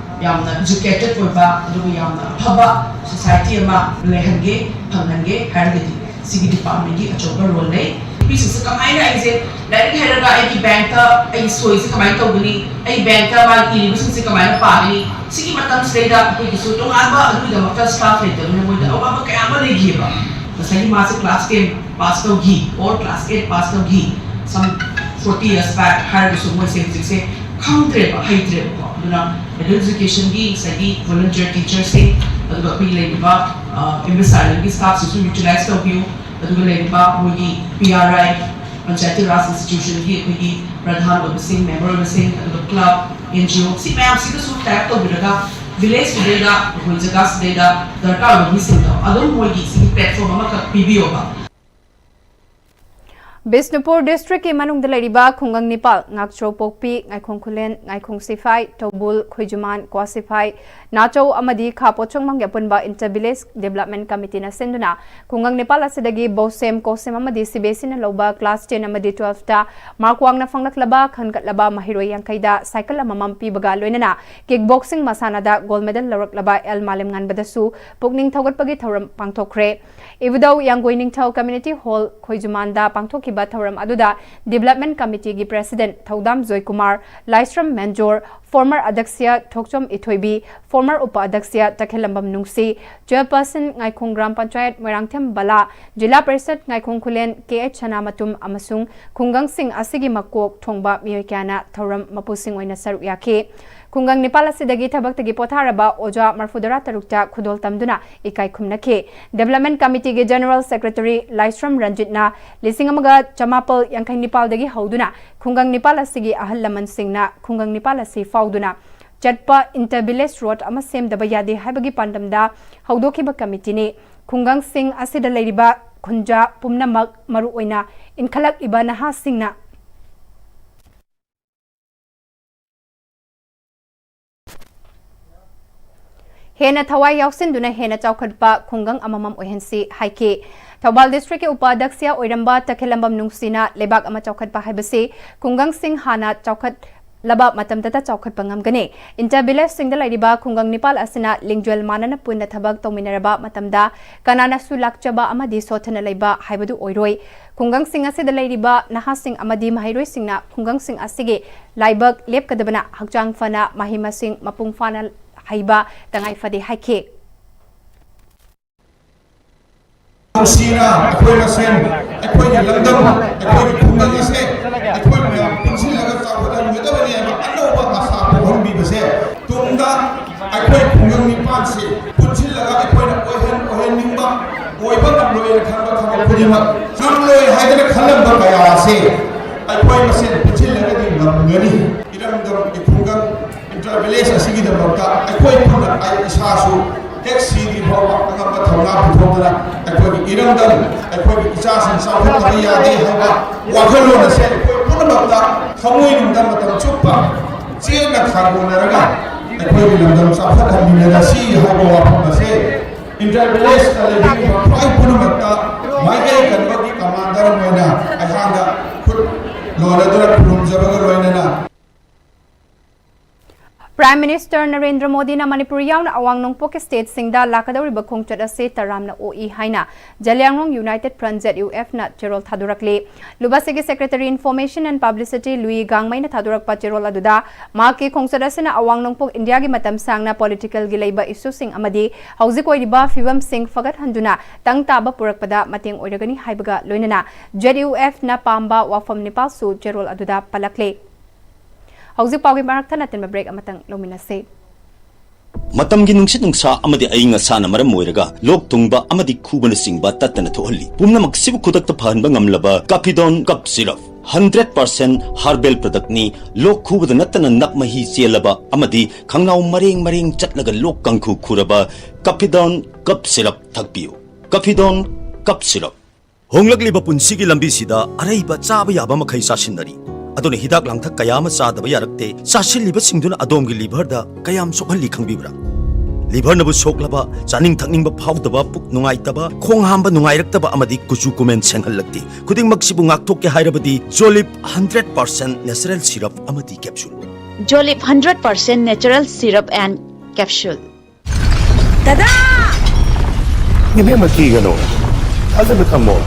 ꯌꯥꯝꯅ educated ꯑꯣꯏꯕ, ꯑꯗꯨꯒ ꯌꯥꯝꯅ ꯑꯐꯕ society ꯑꯃ ꯂꯩꯍꯟꯒꯦ, ꯐꯪꯍꯟꯒꯦ ꯍꯥꯏꯔꯒꯗꯤ ꯁꯤꯒꯤ department-ꯀꯤ ꯑꯆꯧꯕ role ꯂꯩ꯫ ꯅꯨꯄꯤꯁꯤꯡꯁꯦ ꯀꯃꯥꯏꯅ ꯑꯩꯁꯦ ꯂꯥꯏꯔꯤꯛ ꯍꯩꯔꯒ ꯑꯩꯒꯤ bank-ꯇ ꯑꯩꯒꯤ ꯁꯣꯏꯁꯦ ꯀꯃꯥꯏꯅ ꯇꯧꯒꯅꯤ, ꯑꯩ bank-ꯇ ꯃꯥꯒꯤ ꯏꯔꯤꯕꯁꯤꯡꯁꯦ ꯀꯃꯥꯏꯅ ꯄꯥꯒꯅꯤ, ꯁꯤꯒꯤ ꯃꯇꯝꯁꯤꯗꯩꯗ ꯑꯩꯈꯣꯏꯒꯤꯁꯨ ꯇꯣꯉꯥꯟꯕ ꯑꯗꯨꯒꯤꯗꯃꯛꯇ staff ꯂꯩꯇꯕꯅꯤꯅ ꯃꯣꯏꯗ ꯑꯋꯥꯕ ꯀꯌꯥ ꯑꯃ ꯂꯩꯈꯤꯑꯕ꯫ ꯉꯁꯥꯏꯒꯤ ꯃꯥꯁꯦ class ten pass ꯇꯧꯈꯤ or class eight pass ꯇꯧꯈꯤ, some forty years back ꯍꯥꯏꯔꯒꯁꯨ ꯃꯣꯏꯁꯦ ꯍꯧꯖꯤꯛꯁꯦ ꯈꯪꯗ꯭ꯔꯦꯕ, ꯍꯩꯇ꯭ꯔꯦꯕꯀꯣ꯫ ꯑꯗꯨꯅ adult education-ꯒꯤ ꯉꯁꯥꯏꯒꯤ volunteer teacher-ꯁꯤꯡ, ꯑꯗꯨꯒ ꯑꯩꯈꯣꯏꯒꯤ ꯂꯩꯔꯤꯕ, ꯑ, M S R L-ꯒꯤ staff-ꯁꯤꯡꯁꯨ utilize ꯇꯧꯕꯤꯌꯨ꯫ ꯑꯗꯨꯒ ꯂꯩꯔꯤꯕ ꯃꯣꯏꯒꯤ P R I, Panchayati Raj Institution-ꯒꯤ ꯑꯩꯈꯣꯏꯒꯤ ꯄ꯭ꯔꯙꯥꯟ ꯑꯣꯏꯕꯁꯤꯡ, member ꯑꯣꯏꯕꯁꯤꯡ, ꯑꯗꯨꯒ club, N G O, ꯁꯤ ꯃꯌꯥꯝꯁꯤꯒꯁꯨ tie up ꯇꯧꯕꯤꯔꯒ village-ꯁꯤꯗꯩꯗ, ꯑꯩꯈꯣꯏ ꯖꯒꯥꯁꯤꯗꯩꯗ ꯗꯔꯀꯥꯔ ꯑꯣꯏꯕ ꯃꯤꯁꯤꯡꯗꯣ ꯑꯗꯨꯝ ꯃꯣꯏꯒꯤ ꯁꯤꯒꯤ platform ꯑꯃꯈꯛ ꯄꯤꯕꯤꯌꯣꯕ꯫ ꯕꯤꯁꯅꯨꯄꯨꯔ ꯗꯤꯁꯇ꯭ꯔꯤꯛꯀꯤ ꯃꯅꯨꯡꯗ ꯂꯩꯔꯤꯕ ꯈꯨꯡꯒꯪ ꯅꯤꯄꯥꯜ, ꯉꯥꯛꯆꯧ ꯄꯣꯛꯄꯤ, ꯉꯥꯏꯈꯣꯡ ꯈꯨꯂꯦꯟ, ꯉꯥꯏꯈꯣꯡ ꯁꯤꯐꯥꯏ, ꯇꯧꯕꯨꯜ, ꯈꯣꯏꯖꯨꯃꯥꯟ, ꯀ꯭ꯋꯥꯁꯤꯐꯥꯏ, ꯅꯥꯆꯧ ꯑꯃꯗꯤ ꯈꯥ ꯄꯣꯠꯁꯪꯕꯝꯒꯤ ꯑꯄꯨꯟꯕ ꯏꯟꯇꯔ ꯚꯤꯂꯦꯖ ꯗꯤꯕꯦꯂꯞꯃꯦꯟ ꯀꯃꯤꯇꯤꯅ ꯁꯤꯟꯗꯨꯅ ꯈꯨꯡꯒꯪ ꯅꯤꯄꯥꯜ ꯑꯁꯤꯗꯒꯤ ꯕꯣꯁꯦꯝ, ꯀꯣꯁꯦꯝ ꯑꯃꯗꯤ ꯁꯤꯕꯤꯑꯦꯁꯏꯅ ꯂꯧꯕ ꯀ꯭ꯂꯥꯁ ꯇꯦꯟ ꯑꯃꯗꯤ ꯇꯨꯋꯦꯜꯐꯇ ꯃꯥꯔꯛ ꯋꯥꯡꯅ ꯐꯪꯂꯛꯂꯕ ꯈꯟꯒꯠꯂꯕ ꯃꯍꯩꯔꯣꯏ ꯌꯥꯡꯈꯩꯗ ꯁꯥꯏꯀꯜ ꯑꯃꯃꯝ ꯄꯤꯕꯒ ꯂꯣꯏꯅꯅ ꯀꯤꯛ ꯕꯣꯛꯁꯤꯡ ꯃꯁꯥꯟꯅꯗ ꯒꯣꯜ ꯃꯦꯗꯜ ꯂꯧꯔꯛꯂꯕ ꯑꯦꯜ ꯃꯥꯂꯦꯝꯉꯥꯟꯕꯗꯁꯨ ꯄꯨꯛꯅꯤꯡ ꯊꯧꯒꯠꯄꯒꯤ ꯊꯧꯔꯝ ꯄꯥꯡꯊꯣꯛꯈ꯭ꯔꯦ꯫ ꯏꯕꯨꯙꯧ ꯌꯥꯡꯒꯣꯏ ꯅꯤꯡꯊꯧ ꯀꯝꯃ꯭ꯌꯨꯅꯤꯇꯤ ꯍꯣꯜ ꯈꯣꯏꯖꯨꯃꯥꯟꯗ ꯄꯥꯡꯊꯣꯛꯈꯤꯕ ꯊꯧꯔꯝ ꯑꯗꯨꯗ ꯗꯤꯕꯦꯂꯞꯃꯦꯟ ꯀꯃꯤꯇꯤꯒꯤ ꯄ꯭ꯔꯦꯁꯤꯗꯦꯟꯠ ꯊꯧꯗꯥꯝ ꯖꯣꯏꯀꯨꯃꯥꯔ, ꯂꯥꯏꯁ꯭ꯔꯝ ꯃꯦꯟꯖꯣꯔ, ꯐꯣꯔꯃꯔ ꯑꯗꯛꯁ꯭ꯌ ꯊꯣꯛꯆꯣꯝ ꯏꯊꯣꯏꯕꯤ, ꯐꯣꯔꯃꯔ ꯎꯄ ꯑꯗꯛꯁ꯭ꯌ ꯇꯈꯦꯜꯂꯝꯕꯝ ꯅꯨꯡꯁꯤ, ꯆꯦꯌꯔꯄꯔꯁꯟ ꯉꯥꯏꯈꯣꯡ ꯒ꯭ꯔꯥꯝ ꯄꯟꯆꯥꯌꯠ ꯃꯣꯏꯔꯥꯡꯊꯦꯝ ꯕꯂꯥ, ꯖꯤꯂꯥ ꯄꯔꯤꯁꯗ ꯉꯥꯏꯈꯣꯡ ꯈꯨꯂꯦꯟ ꯀꯦ ꯑꯩꯆ ꯁꯅꯥꯃꯇꯨꯝ ꯑꯃꯁꯨꯡ ꯈꯨꯡꯒꯪꯁꯤꯡ ꯑꯁꯤꯒꯤ ꯃꯀꯣꯛ ꯊꯣꯡꯕ ꯃꯤꯑꯣꯏ ꯀꯌꯥꯅ ꯊꯧꯔꯝ ꯃꯄꯨꯁꯤꯡ ꯑꯣꯏꯅ ꯁꯔꯨꯛ ꯌꯥꯈꯤ꯫ ꯈꯨꯡꯒꯪ ꯅꯤꯄꯥꯜ ꯑꯁꯤꯗꯒꯤ ꯊꯕꯛꯇꯒꯤ ꯄꯣꯊꯥꯔꯕ ꯑꯣꯖꯥ ꯃꯔꯐꯨꯇꯔꯥ ꯇꯔꯨꯛꯇ ꯈꯨꯗꯣꯜ ꯇꯝꯗꯨꯅ ꯏꯀꯥꯏ ꯈꯨꯝꯅꯈꯤ꯫ ꯗꯤꯕꯦꯂꯞꯃꯦꯟ ꯀꯃꯤꯇꯤꯒꯤ ꯖꯦꯅꯔꯦꯜ ꯁꯦꯀ꯭ꯔꯦꯇꯔꯤ ꯂꯥꯏꯁ꯭ꯔꯝ ꯔꯟꯖꯤꯠꯅ ꯂꯤꯁꯤꯡ ꯑꯃꯒ ꯆꯃꯥꯄꯜ ꯌꯥꯡꯈꯩ ꯅꯤꯄꯥꯜꯗꯒꯤ ꯍꯧꯗꯨꯅ ꯈꯨꯡꯒꯪ ꯅꯤꯄꯥꯜ ꯑꯁꯤꯒꯤ ꯑꯍꯜ ꯂꯃꯟꯁꯤꯡꯅ ꯈꯨꯡꯒꯪ ꯅꯤꯄꯥꯜ ꯑꯁꯤ ꯐꯥꯎꯗꯨꯅ ꯆꯠꯄ ꯏꯟꯇꯔ ꯚꯤꯂꯦꯖ ꯔꯣꯗ ꯑꯃ ꯁꯦꯝꯗꯕ ꯌꯥꯗꯦ ꯍꯥꯏꯕꯒꯤ ꯄꯥꯟꯗꯝꯗ ꯍꯧꯗꯣꯛꯈꯤꯕ ꯀꯃꯤꯇꯤꯅꯤ꯫ ꯈꯨꯡꯒꯪꯁꯤꯡ ꯑꯁꯤꯗ ꯂꯩꯔꯤꯕ ꯈꯨꯟꯖꯥ ꯄꯨꯝꯅꯃꯛ, ꯃꯔꯨꯑꯣꯏꯅ ꯏꯟꯈꯠꯂꯛꯂꯤꯕ ꯅꯍꯥꯁꯤꯡꯅ ꯍꯦꯟꯅ ꯊꯋꯥꯏ ꯌꯥꯎꯁꯤꯟꯗꯨꯅ ꯍꯦꯟꯅ ꯆꯥꯎꯈꯠꯄ ꯈꯨꯡꯒꯪ ꯑꯃꯃꯝ ꯑꯣꯏꯍꯟꯁꯤ ꯍꯥꯏꯈꯤ꯫ ꯊꯧꯕꯥꯜ ꯗꯤꯁꯇ꯭ꯔꯤꯛꯀꯤ ꯎꯄꯥꯙ꯭ꯌꯛꯁ ꯑꯣꯏꯔꯝꯕ ꯇꯈꯦꯜꯂꯝꯕꯝ ꯅꯨꯡꯁꯤꯅ ꯂꯩꯕꯥꯛ ꯑꯃ ꯆꯥꯎꯈꯠꯄ ꯍꯥꯏꯕꯁꯤ ꯈꯨꯡꯒꯪꯁꯤꯡ ꯍꯥꯟꯅ ꯆꯥꯎꯈꯠꯂꯕ ꯃꯇꯝꯗꯇ ꯆꯥꯎꯈꯠꯄ ꯉꯝꯒꯅꯤ꯫ ꯏꯟꯇꯔ ꯚꯤꯂꯦꯖꯁꯤꯡꯗ ꯂꯩꯔꯤꯕ ꯈꯨꯡꯒꯪ ꯅꯤꯄꯥꯜ ꯑꯁꯤꯅ ꯂꯤꯡꯖꯦꯜ ꯃꯥꯟꯅꯅ ꯄꯨꯟꯅ ꯊꯕꯛ ꯇꯧꯃꯤꯟꯅꯔꯕ ꯃꯇꯝꯗ ꯀꯅꯥꯅꯁꯨ ꯂꯥꯛꯆꯕ ꯑꯃꯗꯤ ꯁꯣꯠꯊꯅ ꯂꯩꯕ ꯍꯥꯏꯕꯗꯨ ꯑꯣꯏꯔꯣꯏ꯫ ꯈꯨꯡꯒꯪꯁꯤꯡ ꯑꯁꯤꯗ ꯂꯩꯔꯤꯕ ꯅꯍꯥꯁꯤꯡ ꯑꯃꯗꯤ ꯃꯍꯩꯔꯣꯏꯁꯤꯡꯅ ꯈꯨꯡꯒꯪꯁꯤꯡ ꯑꯁꯤꯒꯤ ꯂꯥꯏꯕꯛ ꯂꯦꯞꯀꯗꯕꯅ ꯍꯛꯆꯥꯡ ꯐꯅ, ꯃꯍꯩ ꯃꯁꯤꯡ ꯃꯄꯨꯡ ꯐꯥꯅ ꯍꯩꯕ ꯇꯉꯥꯏ ꯐꯗꯦ ꯍꯥꯏꯈꯤ꯫ ꯅꯨꯡꯁꯤꯅ ꯑꯩꯈꯣꯏ ꯃꯁꯦꯟ, ꯑꯩꯈꯣꯏꯒꯤ ꯂꯝꯗꯝ, ꯑꯩꯈꯣꯏꯒꯤ ꯈꯨꯡꯒꯪ ꯑꯁꯦ ꯑꯩꯈꯣꯏ ꯃꯌꯥꯝ ꯄꯨꯟꯁꯤꯜꯂꯒ ꯆꯥꯎꯈꯠꯍꯟꯒꯗꯕꯅꯦꯕ ꯑꯅꯧꯕ ꯑꯥꯁꯥ ꯄꯣꯛꯍꯟꯕꯤꯕꯁꯦ꯫ ꯇꯨꯡꯗ ꯑꯩꯈꯣꯏ ꯈꯨꯡꯒꯪ ꯅꯤꯄꯥꯟꯁꯤ ꯄꯨꯟꯁꯤꯜꯂꯒ ꯑꯩꯈꯣꯏꯅ ꯑꯣꯏꯍꯟ-, ꯑꯣꯏꯍꯟꯅꯤꯡꯕ, ꯑꯣꯏꯕ ꯉꯝꯂꯣꯏꯅ ꯈꯟꯕ ꯊꯕꯛ ꯈꯨꯗꯤꯡꯃꯛ ꯉꯝꯂꯣꯏ ꯍꯥꯏꯗꯅ ꯈꯜꯂꯝꯕ ꯀꯌꯥ ꯑꯁꯤ ꯑꯩꯈꯣꯏ ꯃꯁꯦꯟ ꯄꯨꯟꯁꯤꯜꯂꯒꯗꯤ ꯉꯝꯒꯅꯤ꯫ ꯏꯔꯝꯗꯝꯒꯤ ꯈꯨꯡꯒꯪ ꯏꯟꯇꯔ ꯚꯤꯂꯦꯖ ꯑꯁꯤꯒꯤꯗꯃꯛꯇ ꯑꯩꯈꯣꯏ ꯄꯨꯟꯅ, ꯑꯩ ꯏꯁꯥꯁꯨ ꯍꯦꯛ ꯁꯤꯗ꯭ꯔꯤ ꯐꯥꯎꯕ ꯑꯉꯝꯕ ꯊꯧꯅꯥ ꯄꯨꯊꯣꯛꯇꯨꯅ ꯑꯩꯈꯣꯏꯒꯤ ꯏꯔꯝꯗꯝ, ꯑꯩꯈꯣꯏꯒꯤ ꯏꯆꯥꯁꯤꯡ ꯆꯥꯎꯈꯠꯇꯕ ꯌꯥꯗꯦ ꯍꯥꯏꯕ ꯋꯥꯈꯜꯂꯣꯟ ꯑꯁꯦ ꯑꯩꯈꯣꯏ ꯄꯨꯝꯅꯃꯛꯇ ꯊꯃꯣꯏꯅꯨꯡꯗ ꯃꯇꯝ ꯆꯨꯞꯄ ꯆꯦꯠꯅ ꯊꯥꯒꯣꯟꯅꯔꯒ ꯑꯩꯈꯣꯏꯒꯤ ꯂꯝꯗꯝ ꯆꯥꯎꯈꯠꯍꯟꯃꯤꯟꯅꯔꯁꯤ ꯍꯥꯏꯕ ꯋꯥꯐꯝ ꯑꯁꯦ ꯏꯟꯇꯔ ꯚꯤꯂꯦꯖꯇ ꯂꯩꯕꯤꯔꯤꯕ ꯈ꯭ꯋꯥꯏ ꯄꯨꯝꯅꯃꯛꯇ ꯃꯥꯏꯀꯩ ꯀꯟꯕꯒꯤ ꯀꯃꯥꯟꯗꯔ ꯑꯃ ꯑꯣꯏꯅ ꯑꯩꯍꯥꯛꯅ ꯈꯨꯠ ꯂꯣꯟꯅꯗꯨꯅ ꯈꯨꯔꯨꯝꯖꯕꯒ ꯂꯣꯏꯅꯅ Prime Minister ꯅꯔꯦꯟꯗ꯭ꯔ ꯃꯣꯗꯤꯅ ꯃꯅꯤꯄꯨꯔ ꯌꯥꯎꯅ ꯑꯋꯥꯡ ꯅꯣꯡꯄꯣꯛꯀꯤ ꯁ꯭ꯇꯦꯠꯁꯤꯡꯗ ꯂꯥꯛꯀꯗꯧꯔꯤꯕ ꯈꯣꯡꯆꯠ ꯑꯁꯤ ꯇꯔꯥꯝꯅ ꯑꯣꯛꯏ ꯍꯥꯏꯅ Zeliangrong United Front, Z U F, ꯅ ꯆꯦꯔꯣꯜ ꯊꯥꯗꯣꯔꯛꯂꯤ꯫ ꯂꯨꯕꯥꯁꯤꯒꯤ Secretary Information and Publicity ꯂꯨꯏ ꯒꯥꯡꯃꯩꯅ ꯊꯥꯗꯣꯔꯛꯄ ꯆꯦꯔꯣꯜ ꯑꯗꯨꯗ ꯃꯍꯥꯛꯀꯤ ꯈꯣꯡꯆꯠ ꯑꯁꯤꯅ ꯑꯋꯥꯡ ꯅꯣꯡꯄꯣꯛ ꯏꯟꯗꯤꯌꯥꯒꯤ ꯃꯇꯝ ꯁꯥꯡꯅ political ꯒꯤ ꯂꯩꯕ issue ꯁꯤꯡ ꯑꯃꯗꯤ ꯍꯧꯖꯤꯛ ꯑꯣꯏꯔꯤꯕ ꯐꯤꯕꯝꯁꯤꯡ ꯐꯒꯠꯍꯟꯗꯨꯅ ꯇꯪ ꯇꯥꯕ ꯄꯨꯔꯛꯄꯗ ꯃꯇꯦꯡ ꯑꯣꯏꯔꯒꯅꯤ ꯍꯥꯏꯕꯒ ꯂꯣꯏꯅꯅ Z U F ꯅ ꯄꯥꯝꯕ ꯋꯥꯐꯝ ꯅꯤꯄꯥꯜꯁꯨ ꯆꯦꯔꯣꯜ ꯑꯗꯨꯗ ꯄꯜꯂꯛꯂꯤ꯫ ꯍꯧꯖꯤꯛ ꯄꯥꯎꯒꯤ ꯃꯔꯛ ꯊꯠꯅ ꯇꯤꯟꯕ break ꯑꯃꯇꯪ ꯂꯧꯃꯤꯟꯅꯁꯤ꯫ ꯃꯇꯝꯒꯤ ꯅꯨꯡꯁꯤꯠ ꯅꯨꯡꯁꯥ ꯑꯃꯗꯤ ꯑꯏꯪ ꯑꯁꯥꯅ ꯃꯔꯝ ꯑꯣꯏꯔꯒ ꯂꯣꯛ ꯊꯨꯡꯕ ꯑꯃꯗꯤ ꯈꯨꯕꯅꯆꯤꯡꯕ ꯇꯠꯇꯅ ꯊꯣꯛꯍꯜꯂꯤ꯫ ꯄꯨꯝꯅꯃꯛꯁꯤꯕꯨ ꯈꯨꯗꯛꯇ ꯐꯍꯟꯕ ꯉꯝꯂꯕ Capidone Cough Syrup, hundred percent herbal product ꯅꯤ꯫ ꯂꯣꯛ ꯈꯨꯕꯗ ꯅꯠꯇꯅ ꯅꯞ ꯃꯍꯤ ꯆꯦꯜꯂꯕ ꯑꯃꯗꯤ ꯈꯪꯅꯥꯎ ꯃꯔꯦꯡ ꯃꯔꯦꯡ ꯆꯠꯂꯒ ꯂꯣꯛ ꯀꯥꯡꯈꯨ ꯈꯨꯔꯕ Capidone Cough Syrup ꯊꯛꯄꯤꯌꯨ꯫ Capidone Cough Syrup꯫ ꯍꯣꯡꯂꯛꯂꯤꯕ ꯄꯨꯟꯁꯤꯒꯤ ꯂꯝꯕꯤꯁꯤꯗ ꯑꯔꯩꯕ ꯆꯥꯕ ꯌꯥꯕ ꯃꯈꯩ ꯆꯥꯁꯤꯟꯅꯔꯤ꯫ ꯑꯗꯨꯅ ꯍꯤꯗꯥꯛ ꯂꯥꯡꯊꯛ ꯀꯌꯥ ꯑꯃ ꯆꯥꯗꯕ ꯌꯥꯔꯛꯇꯦ꯫ ꯆꯥꯁꯤꯜꯂꯤꯕꯁꯤꯡꯗꯨꯅ ꯑꯗꯣꯝꯒꯤ liver ꯗ ꯀꯌꯥꯝ ꯁꯣꯛꯍꯜꯂꯤ ꯈꯪꯕꯤꯕ꯭ꯔꯥ? Liver ꯅꯕꯨ ꯁꯣꯛꯂꯕ, ꯆꯥꯅꯤꯡ ꯊꯛꯅꯤꯡꯕ ꯐꯥꯎꯗꯕ, ꯄꯨꯛ ꯅꯨꯡꯉꯥꯏꯇꯕ, ꯈꯣꯡ ꯍꯥꯝꯕ ꯅꯨꯡꯉꯥꯏꯔꯛꯇꯕ ꯑꯃꯗꯤ ꯀꯨꯆꯨ ꯀꯨꯃꯦꯟ ꯁꯦꯡꯍꯜꯂꯛꯇꯦ꯫ ꯈꯨꯗꯤꯡꯃꯛꯁꯤꯕꯨ ꯉꯥꯛꯊꯣꯛꯀꯦ ꯍꯥꯏꯔꯕꯗꯤ Jolib hundred percent natural syrup ꯑꯃꯗꯤ capsule꯫ Jolib hundred percent natural syrup and capsule꯫ ꯗꯗꯥ! ꯏꯕꯦꯝꯃ, ꯀꯤꯒꯅꯨ꯫ ꯊꯥꯖꯕ ꯊꯝꯃꯣ꯫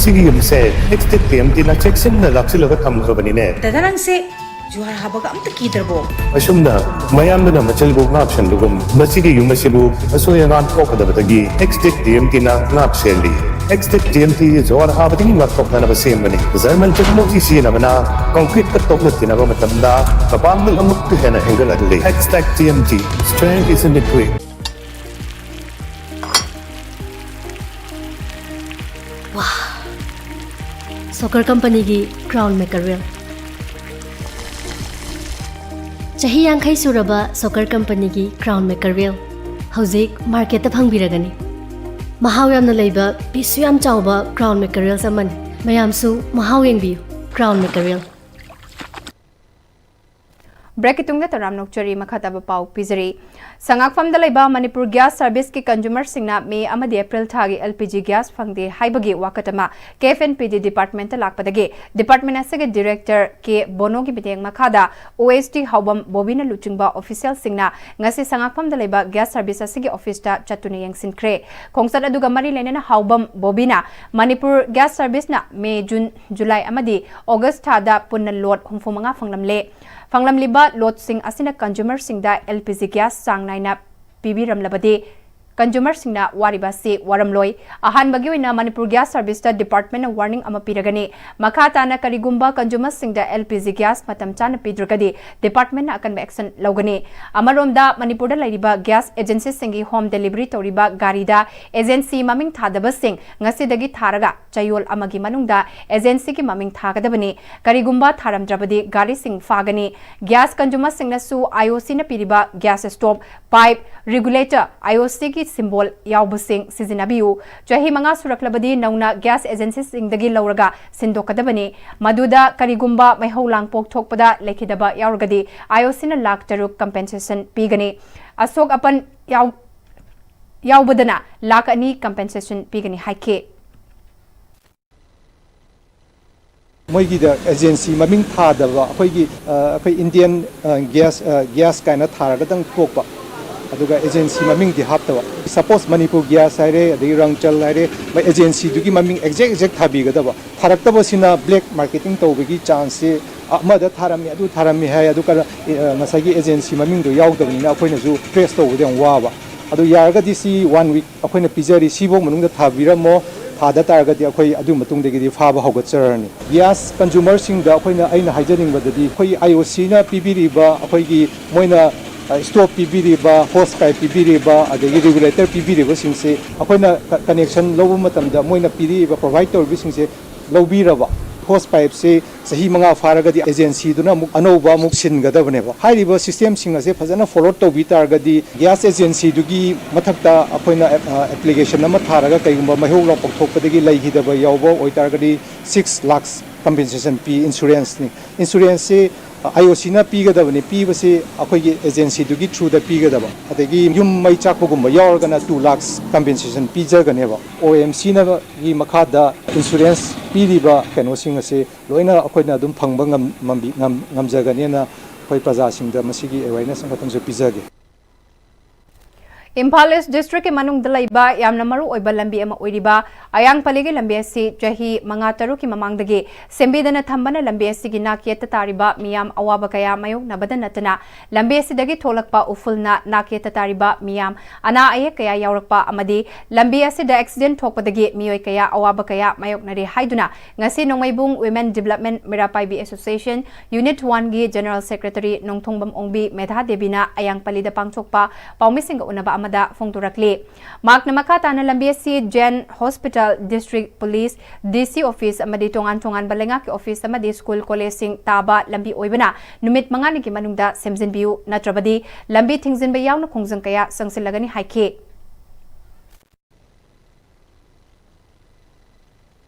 ꯁꯤꯒꯤ ꯌꯨꯝꯁꯦ Extech T M T ꯅ ꯆꯦꯛꯁꯤꯟꯅ ꯂꯥꯛꯁꯤꯜꯂꯒ ꯊꯝꯈ꯭ꯔꯕꯅꯤꯅꯦ꯫ ꯗꯗꯥ, ꯅꯪꯁꯦ ꯖꯨꯍꯥꯔ ꯍꯥꯕꯒ ꯑꯝꯇ ꯀꯤꯗ꯭ꯔꯕꯣ? ꯑꯁꯨꯝꯅ ꯃꯌꯥꯝꯗꯨꯅ ꯃꯆꯜꯕꯨ ꯉꯥꯛ ꯁꯦꯟꯕꯒꯨꯝ, ꯃꯁꯤꯒꯤ ꯌꯨꯝ ꯑꯁꯤꯕꯨ ꯑꯁꯣꯏ ꯑꯉꯥꯝ ꯊꯣꯛꯀꯗꯕꯗꯒꯤ Extech T M T ꯅ ꯉꯥꯛ ꯁꯦꯜꯂꯤ꯫ Extech T M T ꯖꯨꯍꯥꯔ ꯍꯥꯕꯗꯒꯤ ꯉꯥꯛꯊꯣꯛꯅꯅꯕ ꯁꯦꯝꯕꯅꯤ꯫ German technology ꯁꯤꯖꯤꯟꯅꯕꯅ concrete ꯀ ꯇꯣꯛꯅ ꯇꯤꯟꯅꯕ ꯃꯇꯝꯗ ꯃꯄꯥꯡꯒꯜ ꯑꯃꯨꯛꯀ ꯍꯦꯟꯅ ꯍꯦꯟꯒꯠꯍꯜꯂꯤ꯫ Extech T M T, strength is in the grit. ꯋꯥ! ꯁꯣꯀꯔ ꯀꯝꯄꯅꯤꯒꯤ Crown Maker Wheel꯫ ꯆꯍꯤ ꯌꯥꯡꯈꯩ ꯁꯨꯔꯕ ꯁꯣꯀꯔ ꯀꯝꯄꯅꯤꯒꯤ Crown Maker Wheel꯫ ꯍꯧꯖꯤꯛ ꯃꯥꯔꯀꯦꯠꯇ ꯐꯪꯕꯤꯔꯒꯅꯤ꯫ ꯃꯍꯥꯎ ꯌꯥꯝꯅ ꯂꯩꯕ, ꯄꯤꯁꯁꯨ ꯌꯥꯝ ꯆꯥꯎꯕ Crown Mackerels ꯑꯃꯅꯤ꯫ ꯃꯌꯥꯝꯁꯨ ꯃꯍꯥꯎ ꯌꯦꯡꯕꯤꯌꯨ꯫ Crown Mackerel꯫ ꯕ꯭ꯔꯦꯛꯀꯤ ꯇꯨꯡꯗ ꯇꯔꯥꯝ ꯅꯣꯛꯆꯔꯤ꯫ ꯃꯈꯥ ꯇꯥꯕ ꯄꯥꯎ ꯄꯤꯖꯔꯤ꯫ ꯁꯉꯥꯛꯐꯝꯗ ꯂꯩꯕ ꯃꯅꯤꯄꯨꯔ ꯒ꯭ꯌꯥꯁ ꯁꯔꯚꯤꯁꯀꯤ ꯀꯟꯖꯨꯃꯔꯁꯤꯡꯅ ꯃꯦ ꯑꯃꯗꯤ ꯑꯦꯄ꯭ꯔꯤꯜ ꯊꯥꯒꯤ ꯑꯦꯜ ꯄꯤ ꯖꯤ ꯒ꯭ꯌꯥꯁ ꯐꯪꯗꯦ ꯍꯥꯏꯕꯒꯤ ꯋꯥꯀꯠ ꯑꯃ ꯀꯦ ꯑꯦꯐ ꯑꯦꯟ ꯄꯤ ꯗꯤ ꯗꯤꯄꯥꯔꯠꯃꯦꯟꯇ ꯂꯥꯛꯄꯗꯒꯤ ꯗꯤꯄꯥꯔꯠꯃꯦꯟ ꯑꯁꯤꯒꯤ ꯗꯤꯔꯦꯛꯇꯔ ꯀꯦ ꯕꯣꯅꯣꯒꯤ ꯃꯤꯠꯌꯦꯡ ꯃꯈꯥꯗ ꯑꯣ ꯑꯦꯁ ꯇꯤ ꯍꯥꯎꯕꯝ ꯕꯣꯕꯤꯅ ꯂꯨꯆꯤꯡꯕ ꯑꯣꯐꯤꯁꯤꯌꯦꯜꯁꯤꯡꯅ ꯉꯁꯤ ꯁꯉꯥꯛꯐꯝꯗ ꯂꯩꯕ ꯒ꯭ꯌꯥꯁ ꯁꯔꯚꯤꯁ ꯑꯁꯤꯒꯤ ꯑꯣꯐꯤꯁꯇ ꯆꯠꯇꯨꯅ ꯌꯦꯡꯁꯤꯟꯈ꯭ꯔꯦ꯫ ꯈꯣꯡꯆꯠ ꯑꯗꯨꯒ ꯃꯔꯤ ꯂꯩꯅꯅ ꯍꯥꯎꯕꯝ ꯕꯣꯕꯤꯅ ꯃꯅꯤꯄꯨꯔ ꯒ꯭ꯌꯥꯁ ꯁꯔꯚꯤꯁꯅ ꯃꯦ, ꯖꯨꯟ, ꯖꯨꯂꯥꯏ ꯑꯃꯗꯤ ꯑꯣꯒꯁ ꯊꯥꯗ ꯄꯨꯟꯅ ꯂꯣꯠ ꯍꯨꯝꯐꯨ ꯃꯉꯥ ꯐꯪꯂꯝꯂꯦ꯫ ꯐꯪꯂꯝꯂꯤꯕ ꯂꯣꯠꯁꯤꯡ ꯑꯁꯤꯅ ꯀꯟꯖꯨꯃꯔꯁꯤꯡꯗ ꯑꯦꯜ ꯄꯤ ꯖꯤ ꯒ꯭ꯌꯥꯁ ꯆꯥꯡ ꯅꯥꯏꯅ ꯄꯤꯕꯤꯔꯝꯂꯕꯗꯤ ꯀꯟꯖꯨꯃꯔꯁꯤꯡꯅ ꯋꯥꯔꯤꯕ ꯑꯁꯤ ꯋꯥꯔꯝꯂꯣꯏ꯫ ꯑꯍꯥꯟꯕꯒꯤ ꯑꯣꯏꯅ ꯃꯅꯤꯄꯨꯔ ꯒ꯭ꯌꯥꯁ ꯁꯔꯚꯤꯁꯇ ꯗꯤꯄꯥꯔꯠꯃꯦꯟꯅ ꯋꯥꯔꯅꯤꯡ ꯑꯃ ꯄꯤꯔꯒꯅꯤ꯫ ꯃꯈꯥ ꯇꯥꯅ ꯀꯔꯤꯒꯨꯝꯕ ꯀꯟꯖꯨꯃꯔꯁꯤꯡꯗ ꯑꯦꯜ ꯄꯤ ꯖꯤ ꯒ꯭ꯌꯥꯁ ꯃꯇꯝ ꯆꯥꯅ ꯄꯤꯗ꯭ꯔꯒꯗꯤ ꯗꯤꯄꯥꯔꯠꯃꯦꯟꯅ ꯑꯀꯟꯕ ꯑꯦꯛꯁꯟ ꯂꯧꯒꯅꯤ꯫ ꯑꯃꯔꯣꯝꯗ ꯃꯅꯤꯄꯨꯔꯗ ꯂꯩꯔꯤꯕ ꯒ꯭ꯌꯥꯁ ꯑꯦꯖꯦꯟꯁꯤꯁꯤꯡꯒꯤ ꯍꯣꯝ ꯗꯦꯂꯤꯚꯔꯤ ꯇꯧꯔꯤꯕ ꯒꯥꯔꯤꯗ ꯑꯦꯖꯦꯟꯁꯤ ꯃꯃꯤꯡ ꯊꯥꯗꯕꯁꯤꯡ ꯉꯁꯤꯗꯒꯤ ꯊꯥꯔꯒ ꯆꯌꯣꯜ ꯑꯃꯒꯤ ꯃꯅꯨꯡꯗ ꯑꯦꯖꯦꯟꯁꯤꯒꯤ ꯃꯃꯤꯡ ꯊꯥꯒꯗꯕꯅꯤ꯫ ꯀꯔꯤꯒꯨꯝꯕ ꯊꯥꯔꯝꯗ꯭ꯔꯕꯗꯤ ꯒꯥꯔꯤꯁꯤꯡ ꯐꯥꯒꯅꯤ꯫ ꯒ꯭ꯌꯥꯁ ꯀꯟꯖꯨꯃꯔꯁꯤꯡꯅꯁꯨ ꯑꯥꯏ ꯑꯣ ꯁꯤꯅ ꯄꯤꯔꯤꯕ gas stop, pipe, regulator, I O ꯁꯤꯒꯤ ꯁꯤꯝꯕꯣꯜ ꯌꯥꯎꯕꯁꯤꯡ ꯁꯤꯖꯤꯟꯅꯕꯤꯌꯨ꯫ ꯆꯍꯤ ꯃꯉꯥ ꯁꯨꯔꯛꯂꯕꯗꯤ ꯅꯧꯅ ꯒ꯭ꯌꯥꯁ ꯑꯦꯖꯦꯟꯁꯤꯁꯤꯡꯗꯒꯤ ꯂꯧꯔꯒ ꯁꯤꯟꯗꯣꯛꯀꯗꯕꯅꯤ꯫ ꯃꯗꯨꯗ ꯀꯔꯤꯒꯨꯝꯕ ꯃꯩꯍꯧ ꯂꯥꯡꯄꯣꯛ ꯊꯣꯛꯄꯗ ꯂꯩꯈꯤꯗꯕ ꯌꯥꯎꯔꯒꯗꯤ ꯑꯥꯏ ꯑꯣ ꯁꯤꯅ ꯂꯥꯈ ꯇꯔꯨꯛ ꯀꯝꯄꯦꯟꯁꯦꯁꯟ ꯄꯤꯒꯅꯤ꯫ ꯑꯁꯣꯛ ꯑꯄꯟ ꯌꯥꯎ-, ꯌꯥꯎꯕꯗꯅ ꯂꯥꯈ ꯑꯅꯤ ꯀꯝꯄꯦꯟꯁꯦꯁꯟ ꯄꯤꯒꯅꯤ ꯍꯥꯏꯈꯤ꯫ ꯃꯣꯏꯒꯤꯗ ꯑꯦꯖꯦꯟꯁꯤ ꯃꯃꯤꯡ ꯊꯥꯗꯕ, ꯑꯩꯈꯣꯏꯒꯤ, ꯑ, ꯑꯩꯈꯣꯏ ꯏꯟꯗꯤꯌꯟ, ꯑ, ꯒ꯭ꯌꯥꯁ, ꯑ, ꯒ꯭ꯌꯥꯁ ꯀꯥꯏꯅ ꯊꯥꯔꯒꯗꯪ ꯊꯣꯛꯄ, ꯑꯗꯨꯒ ꯑꯦꯖꯦꯟꯁꯤ ꯃꯃꯤꯡꯗꯤ ꯍꯥꯞꯇꯕ꯫ ꯁꯄꯣꯁ ꯃꯅꯤꯄꯨꯔ ꯒ꯭ꯌꯥꯁ ꯍꯥꯏꯔꯦ, ꯑꯗꯒꯤ ꯔꯪꯆꯜ ꯍꯥꯏꯔꯦ, ꯃꯣꯏ ꯑꯦꯖꯦꯟꯁꯤꯗꯨꯒꯤ ꯃꯃꯤꯡ ꯑꯦꯛꯖꯦꯛ ꯑꯦꯛꯖꯦꯛ ꯊꯥꯕꯤꯒꯗꯕ꯫ ꯊꯥꯔꯛꯇꯕꯁꯤꯅ ꯕ꯭ꯂꯦꯛ ꯃꯥꯔꯀꯦꯇꯤꯡ ꯇꯧꯕꯒꯤ ꯆꯥꯟꯁꯁꯦ ꯑꯃꯗ ꯊꯥꯔꯝꯃꯤ, ꯑꯗꯨ ꯊꯥꯔꯝꯃꯤ ꯍꯥꯏ, ꯑꯗꯨ ꯀꯔ-, ꯑ, ꯉꯁꯥꯏꯒꯤ ꯑꯦꯖꯦꯟꯁꯤ ꯃꯃꯤꯡꯗꯣ ꯌꯥꯎꯗꯕꯅꯤꯅ ꯑꯩꯈꯣꯏꯅꯁꯨ ꯇ꯭ꯔꯦꯁ ꯇꯧꯕꯗ ꯌꯥꯝ ꯋꯥꯕ꯫ ꯑꯗꯨ ꯌꯥꯔꯒꯗꯤ ꯁꯤ ꯋꯥꯟ ꯋꯤꯛ ꯑꯩꯈꯣꯏꯅ ꯄꯤꯖꯔꯤ, ꯁꯤꯐꯧ ꯃꯅꯨꯡꯗ ꯊꯥꯕꯤꯔꯝꯃꯣ꯫ ꯊꯥꯗ ꯇꯥꯔꯒꯗꯤ ꯑꯩꯈꯣꯏ ꯑꯗꯨ ꯃꯇꯨꯡꯗꯒꯤꯗꯤ ꯐꯥꯕ ꯍꯧꯒꯠꯆꯔꯅꯤ꯫ ꯒ꯭ꯌꯥꯁ ꯀꯟꯖꯨꯃꯔꯁꯤꯡꯗ ꯑꯩꯈꯣꯏꯅ, ꯑꯩꯅ ꯍꯥꯏꯖꯅꯤꯡꯕꯗꯗꯤ, ꯑꯩꯈꯣꯏꯒꯤ ꯑꯥꯏ ꯑꯣ ꯁꯤꯅ ꯄꯤꯕꯤꯔꯤꯕ, ꯑꯩꯈꯣꯏꯒꯤ ꯃꯣꯏꯅ, ꯑ, ꯁ꯭ꯇꯣꯞ ꯄꯤꯕꯤꯔꯤꯕ, ꯍꯣꯁ ꯄꯥꯏꯞ ꯄꯤꯕꯤꯔꯤꯕ, ꯑꯗꯒꯤ ꯔꯤꯒꯨꯂꯦꯇꯔ ꯄꯤꯕꯤꯔꯤꯕꯁꯤꯡꯁꯦ ꯑꯩꯈꯣꯏꯅ ꯀ-, ꯀꯅꯦꯛꯁꯟ ꯂꯧꯕ ꯃꯇꯝꯗ ꯃꯣꯏꯅ ꯄꯤꯔꯤꯕ, ꯄ꯭ꯔꯣꯚꯥꯏꯗ ꯇꯧꯔꯤꯕꯁꯤꯡꯁꯦ ꯂꯧꯕꯤꯔꯕ? ꯍꯣꯁ ꯄꯥꯏꯞꯁꯦ ꯆꯍꯤ ꯃꯉꯥ ꯐꯥꯔꯒꯗꯤ ꯑꯦꯖꯦꯟꯁꯤꯗꯨꯅ ꯑꯃꯨꯛ ꯑꯅꯧꯕ ꯑꯃꯨꯛ ꯁꯤꯟꯒꯗꯕꯅꯦꯕ꯫ ꯍꯥꯏꯔꯤꯕ ꯁꯤꯁꯇꯦꯝꯁꯤꯡ ꯑꯁꯦ ꯐꯖꯅ ꯐꯣꯂꯣ ꯇꯧꯕꯤ ꯇꯥꯔꯒꯗꯤ, ꯒ꯭ꯌꯥꯁ ꯑꯦꯖꯦꯟꯁꯤꯗꯨꯒꯤ ꯃꯊꯛꯇ ꯑꯩꯈꯣꯏꯅ ꯑꯦꯞꯂꯤꯀꯦꯁꯟ ꯑꯃ ꯊꯥꯔꯒ ꯀꯩꯒꯨꯝꯕ ꯃꯩꯍꯧ ꯂꯥꯡꯄꯣꯛ ꯊꯣꯛꯄꯗꯒꯤ ꯂꯩꯈꯤꯗꯕ ꯌꯥꯎꯕ ꯑꯣꯏꯇꯥꯔꯒꯗꯤ, ꯁꯤꯛꯁ ꯂꯥꯛꯁ ꯀꯝꯄꯦꯟꯁꯦꯁꯟ ꯄꯤ꯫ ꯏꯟꯁꯨꯔꯦꯟꯁꯅꯤ, ꯏꯟꯁꯨꯔꯦꯟꯁꯁꯤ ꯑꯥꯏ ꯑꯣ ꯁꯤꯅ ꯄꯤꯒꯗꯕꯅꯤ꯫ ꯄꯤꯕꯁꯤ ꯑꯩꯈꯣꯏꯒꯤ ꯑꯦꯖꯦꯟꯁꯤꯗꯨꯒꯤ ꯊ꯭ꯔꯨꯗ ꯄꯤꯒꯗꯕ꯫ ꯑꯗꯒꯤ ꯌꯨꯝ ꯃꯩ ꯆꯥꯛꯄꯒꯨꯝꯕ ꯌꯥꯎꯔꯒꯅ ꯇꯨ ꯂꯥꯛꯁ ꯀꯝꯄꯦꯟꯁꯦꯁꯟ ꯄꯤꯖꯒꯅꯦꯕ꯫ ꯑꯣ ꯑꯦꯝ ꯁꯤꯅꯒꯤ ꯃꯈꯥꯗ ꯏꯟꯁꯨꯔꯦꯟꯁ ꯄꯤꯔꯤꯕ ꯀꯩꯅꯣꯁꯤꯡ ꯑꯁꯤ ꯂꯣꯏꯅ ꯑꯩꯈꯣꯏꯅ ꯑꯗꯨꯝ ꯐꯪꯕ ꯉꯝ-, ꯉꯝꯕꯤ-, ꯉꯝ-, ꯉꯝꯖꯒꯅꯦꯅ ꯑꯩꯈꯣꯏ ꯄ꯭ꯔꯖꯥꯁꯤꯡꯗ ꯃꯁꯤꯒꯤ ꯑꯦꯋꯦꯔꯅꯦꯁ ꯑꯃꯈꯛꯇꯪꯁꯨ ꯄꯤꯖꯒꯦ꯫ ꯏꯝꯐꯥꯜ ꯏꯁ ꯗꯤꯁꯇ꯭ꯔꯤꯛꯀꯤ ꯃꯅꯨꯡꯗ ꯂꯩꯕ ꯌꯥꯝꯅ ꯃꯔꯨ ꯑꯣꯏꯕ ꯂꯝꯕꯤ ꯑꯃ ꯑꯣꯏꯔꯤꯕ ꯑꯌꯥꯡꯄꯜꯂꯤꯒꯤ ꯂꯝꯕꯤ ꯑꯁꯤ ꯆꯍꯤ ꯃꯉꯥ ꯇꯔꯨꯛꯀꯤ ꯃꯃꯥꯡꯗꯒꯤ ꯁꯦꯝꯕꯤꯗꯅ ꯊꯝꯕꯅ ꯂꯝꯕꯤ ꯑꯁꯤꯒꯤ ꯅꯥꯛ ꯌꯦꯠꯇ ꯇꯥꯔꯤꯕ ꯃꯤꯌꯥꯝ ꯑꯋꯥꯕ ꯀꯌꯥ ꯃꯥꯌꯣꯛꯅꯕꯗ ꯅꯠꯇꯅ ꯂꯝꯕꯤ ꯑꯁꯤꯗꯒꯤ ꯊꯣꯛꯂꯛꯄ ꯎꯐꯨꯜꯅ ꯅꯥꯛ ꯌꯦꯠꯇ ꯇꯥꯔꯤꯕ ꯃꯤꯌꯥꯝ ꯑꯅꯥ ꯑꯌꯦꯛ ꯀꯌꯥ ꯌꯥꯎꯔꯛꯄ ꯑꯃꯗꯤ ꯂꯝꯕꯤ ꯑꯁꯤꯗ ꯑꯦꯛꯁꯤꯗꯦꯟ ꯊꯣꯛꯄꯗꯒꯤ ꯃꯤꯑꯣꯏ ꯀꯌꯥ ꯑꯋꯥꯕ ꯀꯌꯥ ꯃꯥꯌꯣꯛꯅꯔꯤ ꯍꯥꯏꯗꯨꯅ ꯉꯁꯤ ꯅꯣꯡꯃꯩꯕꯨꯡ ꯋꯤꯃꯦꯟ ꯗꯤꯕꯂꯞꯃꯦꯟ ꯃꯩꯔꯥ ꯄꯥꯏꯕꯤ ꯑꯦꯁꯣꯁꯤꯌꯦꯁꯟ ꯌꯨꯅꯤꯠ ꯋꯥꯟꯒꯤ ꯖꯦꯅꯔꯦꯜ ꯁꯦꯀ꯭ꯔꯦꯇꯔꯤ ꯅꯣꯡꯊꯣꯡꯕꯝ ꯑꯣꯡꯕꯤ ꯃꯦꯙꯥ ꯗꯦꯕꯤꯅ ꯑꯌꯥꯡꯄꯜꯂꯤꯗ ꯄꯥꯡꯊꯣꯛꯄ ꯄꯥꯎꯃꯤꯁꯤꯡꯒ ꯎꯅꯕ ꯑꯃꯗ ꯐꯣꯡꯗꯣꯔꯛꯂꯤ꯫ ꯃꯍꯥꯛꯅ ꯃꯈꯥ ꯇꯥꯅ ꯂꯝꯕꯤ ꯑꯁꯤ ꯖꯦꯟ ꯍꯣꯁꯄꯤꯇꯥꯜ, ꯗꯤꯁꯇ꯭ꯔꯤꯛ ꯄꯨꯂꯤꯁ, ꯗꯤ ꯁꯤ ꯑꯣꯐꯤꯁ ꯑꯃꯗꯤ ꯇꯣꯉꯥꯟ ꯇꯣꯉꯥꯟꯕ ꯂꯩꯉꯥꯛꯀꯤ ꯑꯣꯐꯤꯁ ꯑꯃꯗꯤ ꯁ꯭ꯀꯨꯜ ꯀꯣꯂꯦꯖꯁꯤꯡ ꯇꯥꯕ ꯂꯝꯕꯤ ꯑꯣꯏꯕꯅ ꯅꯨꯃꯤꯠ ꯃꯉꯥꯅꯤꯒꯤ ꯃꯅꯨꯡꯗ ꯁꯦꯝꯖꯤꯟꯕꯤꯌꯨ, ꯅꯠꯇ꯭ꯔꯕꯗꯤ ꯂꯝꯕꯤ ꯊꯤꯡꯖꯤꯟꯕ ꯌꯥꯎꯅ ꯈꯣꯡꯖꯪ ꯀꯌꯥ ꯆꯪꯁꯤꯜꯂꯒꯅꯤ ꯍꯥꯏꯈꯤ꯫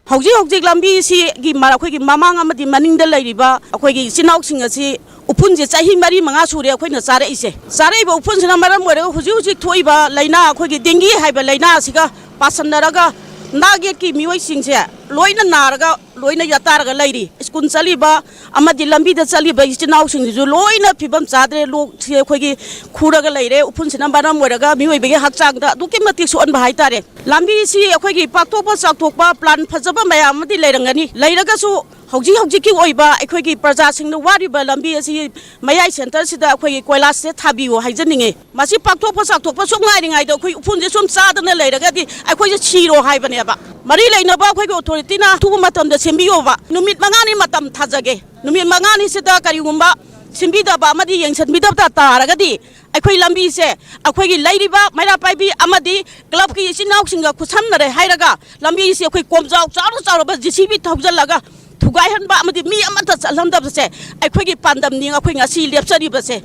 ꯍꯧꯖꯤꯛ ꯍꯧꯖꯤꯛ ꯂꯝꯕꯤꯁꯤꯒꯤ ꯃ-, ꯑꯩꯈꯣꯏꯒꯤ ꯃꯃꯥꯡ ꯑꯃꯗꯤ ꯃꯅꯤꯡꯗ ꯂꯩꯔꯤꯕ ꯑꯩꯈꯣꯏꯒꯤ ꯏꯆꯤꯟ ꯏꯅꯥꯎꯁꯤꯡ ꯑꯁꯤ ꯎꯐꯨꯟꯁꯦ ꯆꯍꯤ ꯃꯔꯤ ꯃꯉꯥ ꯁꯨꯔꯦ ꯑꯩꯈꯣꯏꯅ ꯆꯥꯔꯛꯏꯁꯦ꯫ ꯆꯥꯔꯛꯏꯕ ꯎꯐꯨꯟꯁꯤꯅ ꯃꯔꯝ ꯑꯣꯏꯔꯒ ꯍꯧꯖꯤꯛ ꯍꯧꯖꯤꯛ ꯊꯣꯛꯏꯕ ꯂꯥꯏꯅꯥ, ꯑꯩꯈꯣꯏꯒꯤ ꯗꯦꯡꯒꯤ ꯍꯥꯏꯕ ꯂꯥꯏꯅꯥ ꯑꯁꯤꯒ ꯄꯥꯁꯟꯅꯔꯒ ꯅꯥꯛ ꯌꯦꯠꯀꯤ ꯃꯤꯑꯣꯏꯁꯤꯡꯁꯦ ꯂꯣꯏꯅ ꯅꯥꯔꯒ ꯂꯣꯏꯅ ꯌꯥꯇꯥꯔꯒ ꯂꯩꯔꯤ꯫ ꯁ꯭ꯀꯨꯜ ꯆꯠꯂꯤꯕ ꯑꯃꯗꯤ ꯂꯝꯕꯤꯗ ꯆꯠꯂꯤꯕ ꯏꯆꯤꯟ ꯏꯅꯥꯎꯁꯤꯡꯁꯤꯁꯨ ꯂꯣꯏꯅ ꯐꯤꯕꯝ ꯆꯥꯗ꯭ꯔꯦ꯫ ꯂꯣꯛꯁꯤ ꯑꯩꯈꯣꯏꯒꯤ ꯈꯨꯔꯒ ꯂꯩꯔꯦ꯫ ꯎꯐꯨꯟꯁꯤꯅ ꯃꯔꯝ ꯑꯣꯏꯔꯒ ꯃꯤꯑꯣꯏꯕꯒꯤ ꯍꯛꯆꯥꯡꯗ ꯑꯗꯨꯛꯀꯤ ꯃꯇꯤꯛ ꯁꯣꯛꯍꯟꯕ ꯍꯥꯏꯇꯥꯔꯦ꯫ ꯂꯝꯕꯤꯁꯤ ꯑꯩꯈꯣꯏꯒꯤ ꯄꯥꯛꯊꯣꯛꯄ ꯆꯥꯎꯊꯣꯛꯄ ꯄ꯭ꯂꯥꯟ ꯐꯖꯕ ꯃꯌꯥꯝ ꯑꯃꯗꯤ ꯂꯩꯔꯝꯒꯅꯤ꯫ ꯂꯩꯔꯒꯁꯨ ꯍꯧꯖꯤꯛ ꯍꯧꯖꯤꯛꯀꯤ ꯑꯣꯏꯕ ꯑꯩꯈꯣꯏꯒꯤ ꯄ꯭ꯔꯖꯥꯁꯤꯡꯅ ꯋꯥꯔꯤꯕ ꯂꯝꯕꯤ ꯑꯁꯤ ꯃꯌꯥꯏ ꯁꯦꯟꯇꯔꯁꯤꯗ ꯑꯩꯈꯣꯏꯒꯤ ꯀꯣꯏꯂꯥꯁꯁꯦ ꯊꯥꯕꯤꯌꯨ ꯍꯥꯏꯖꯅꯤꯡꯉꯤ꯫ ꯃꯁꯤ ꯄꯥꯛꯊꯣꯛꯄ ꯆꯥꯎꯊꯣꯛꯄ ꯁꯨꯝ ꯉꯥꯏꯔꯤꯉꯩꯗ ꯑꯩꯈꯣꯏ ꯎꯐꯨꯟꯁꯦ ꯁꯨꯝ ꯆꯥꯗꯅ ꯂꯩꯔꯒꯗꯤ ꯑꯩꯈꯣꯏꯁꯦ ꯁꯤꯔꯣ ꯍꯥꯏꯕꯅꯦꯕ꯫ ꯃꯔꯤ ꯂꯩꯅꯕ ꯑꯩꯈꯣꯏꯒꯤ ꯑꯣꯊꯣꯔꯤꯇꯤꯅ ꯑꯊꯨꯕ ꯃꯇꯝꯗ ꯁꯦꯝꯕꯤꯌꯣꯕ꯫ ꯅꯨꯃꯤꯠ ꯃꯉꯥꯅꯤ ꯃꯇꯝ ꯊꯥꯖꯒꯦ꯫ ꯅꯨꯃꯤꯠ ꯃꯉꯥꯅꯤꯁꯤꯗ ꯀꯔꯤꯒꯨꯝꯕ ꯁꯤꯟꯕꯤꯗꯕ ꯑꯃꯗꯤ ꯌꯦꯡꯁꯤꯟꯕꯤꯗꯕ ꯇꯥꯔꯒꯗꯤ ꯑꯩꯈꯣꯏ ꯂꯝꯕꯤꯁꯦ ꯑꯩꯈꯣꯏꯒꯤ ꯂꯩꯔꯤꯕ ꯃꯩꯔꯥ ꯄꯥꯏꯕꯤ ꯑꯃꯗꯤ ꯀ꯭ꯂꯕꯀꯤ ꯏꯆꯤꯟ ꯏꯅꯥꯎꯁꯤꯡꯒ ꯈꯨꯠꯁꯝꯅꯔꯦ ꯍꯥꯏꯔꯒ ꯂꯝꯕꯤꯁꯦ ꯑꯩꯈꯣꯏ ꯀꯣꯝꯖꯥꯎ ꯆꯥꯎꯅ ꯆꯥꯎꯔꯕ ꯖꯦ ꯁꯤ ꯕꯤ ꯊꯧꯖꯤꯜꯂꯒ ꯊꯨꯒꯥꯏꯍꯟꯕ ꯑꯃꯗꯤ ꯃꯤ ꯑꯃꯠꯇ ꯆꯠꯍꯟꯗꯕꯁꯦ ꯑꯩꯈꯣꯏꯒꯤ ꯄꯥꯟꯗꯝꯅꯤ, ꯑꯩꯈꯣꯏ ꯉꯁꯤ ꯂꯦꯞꯆꯔꯤꯕꯁꯦ꯫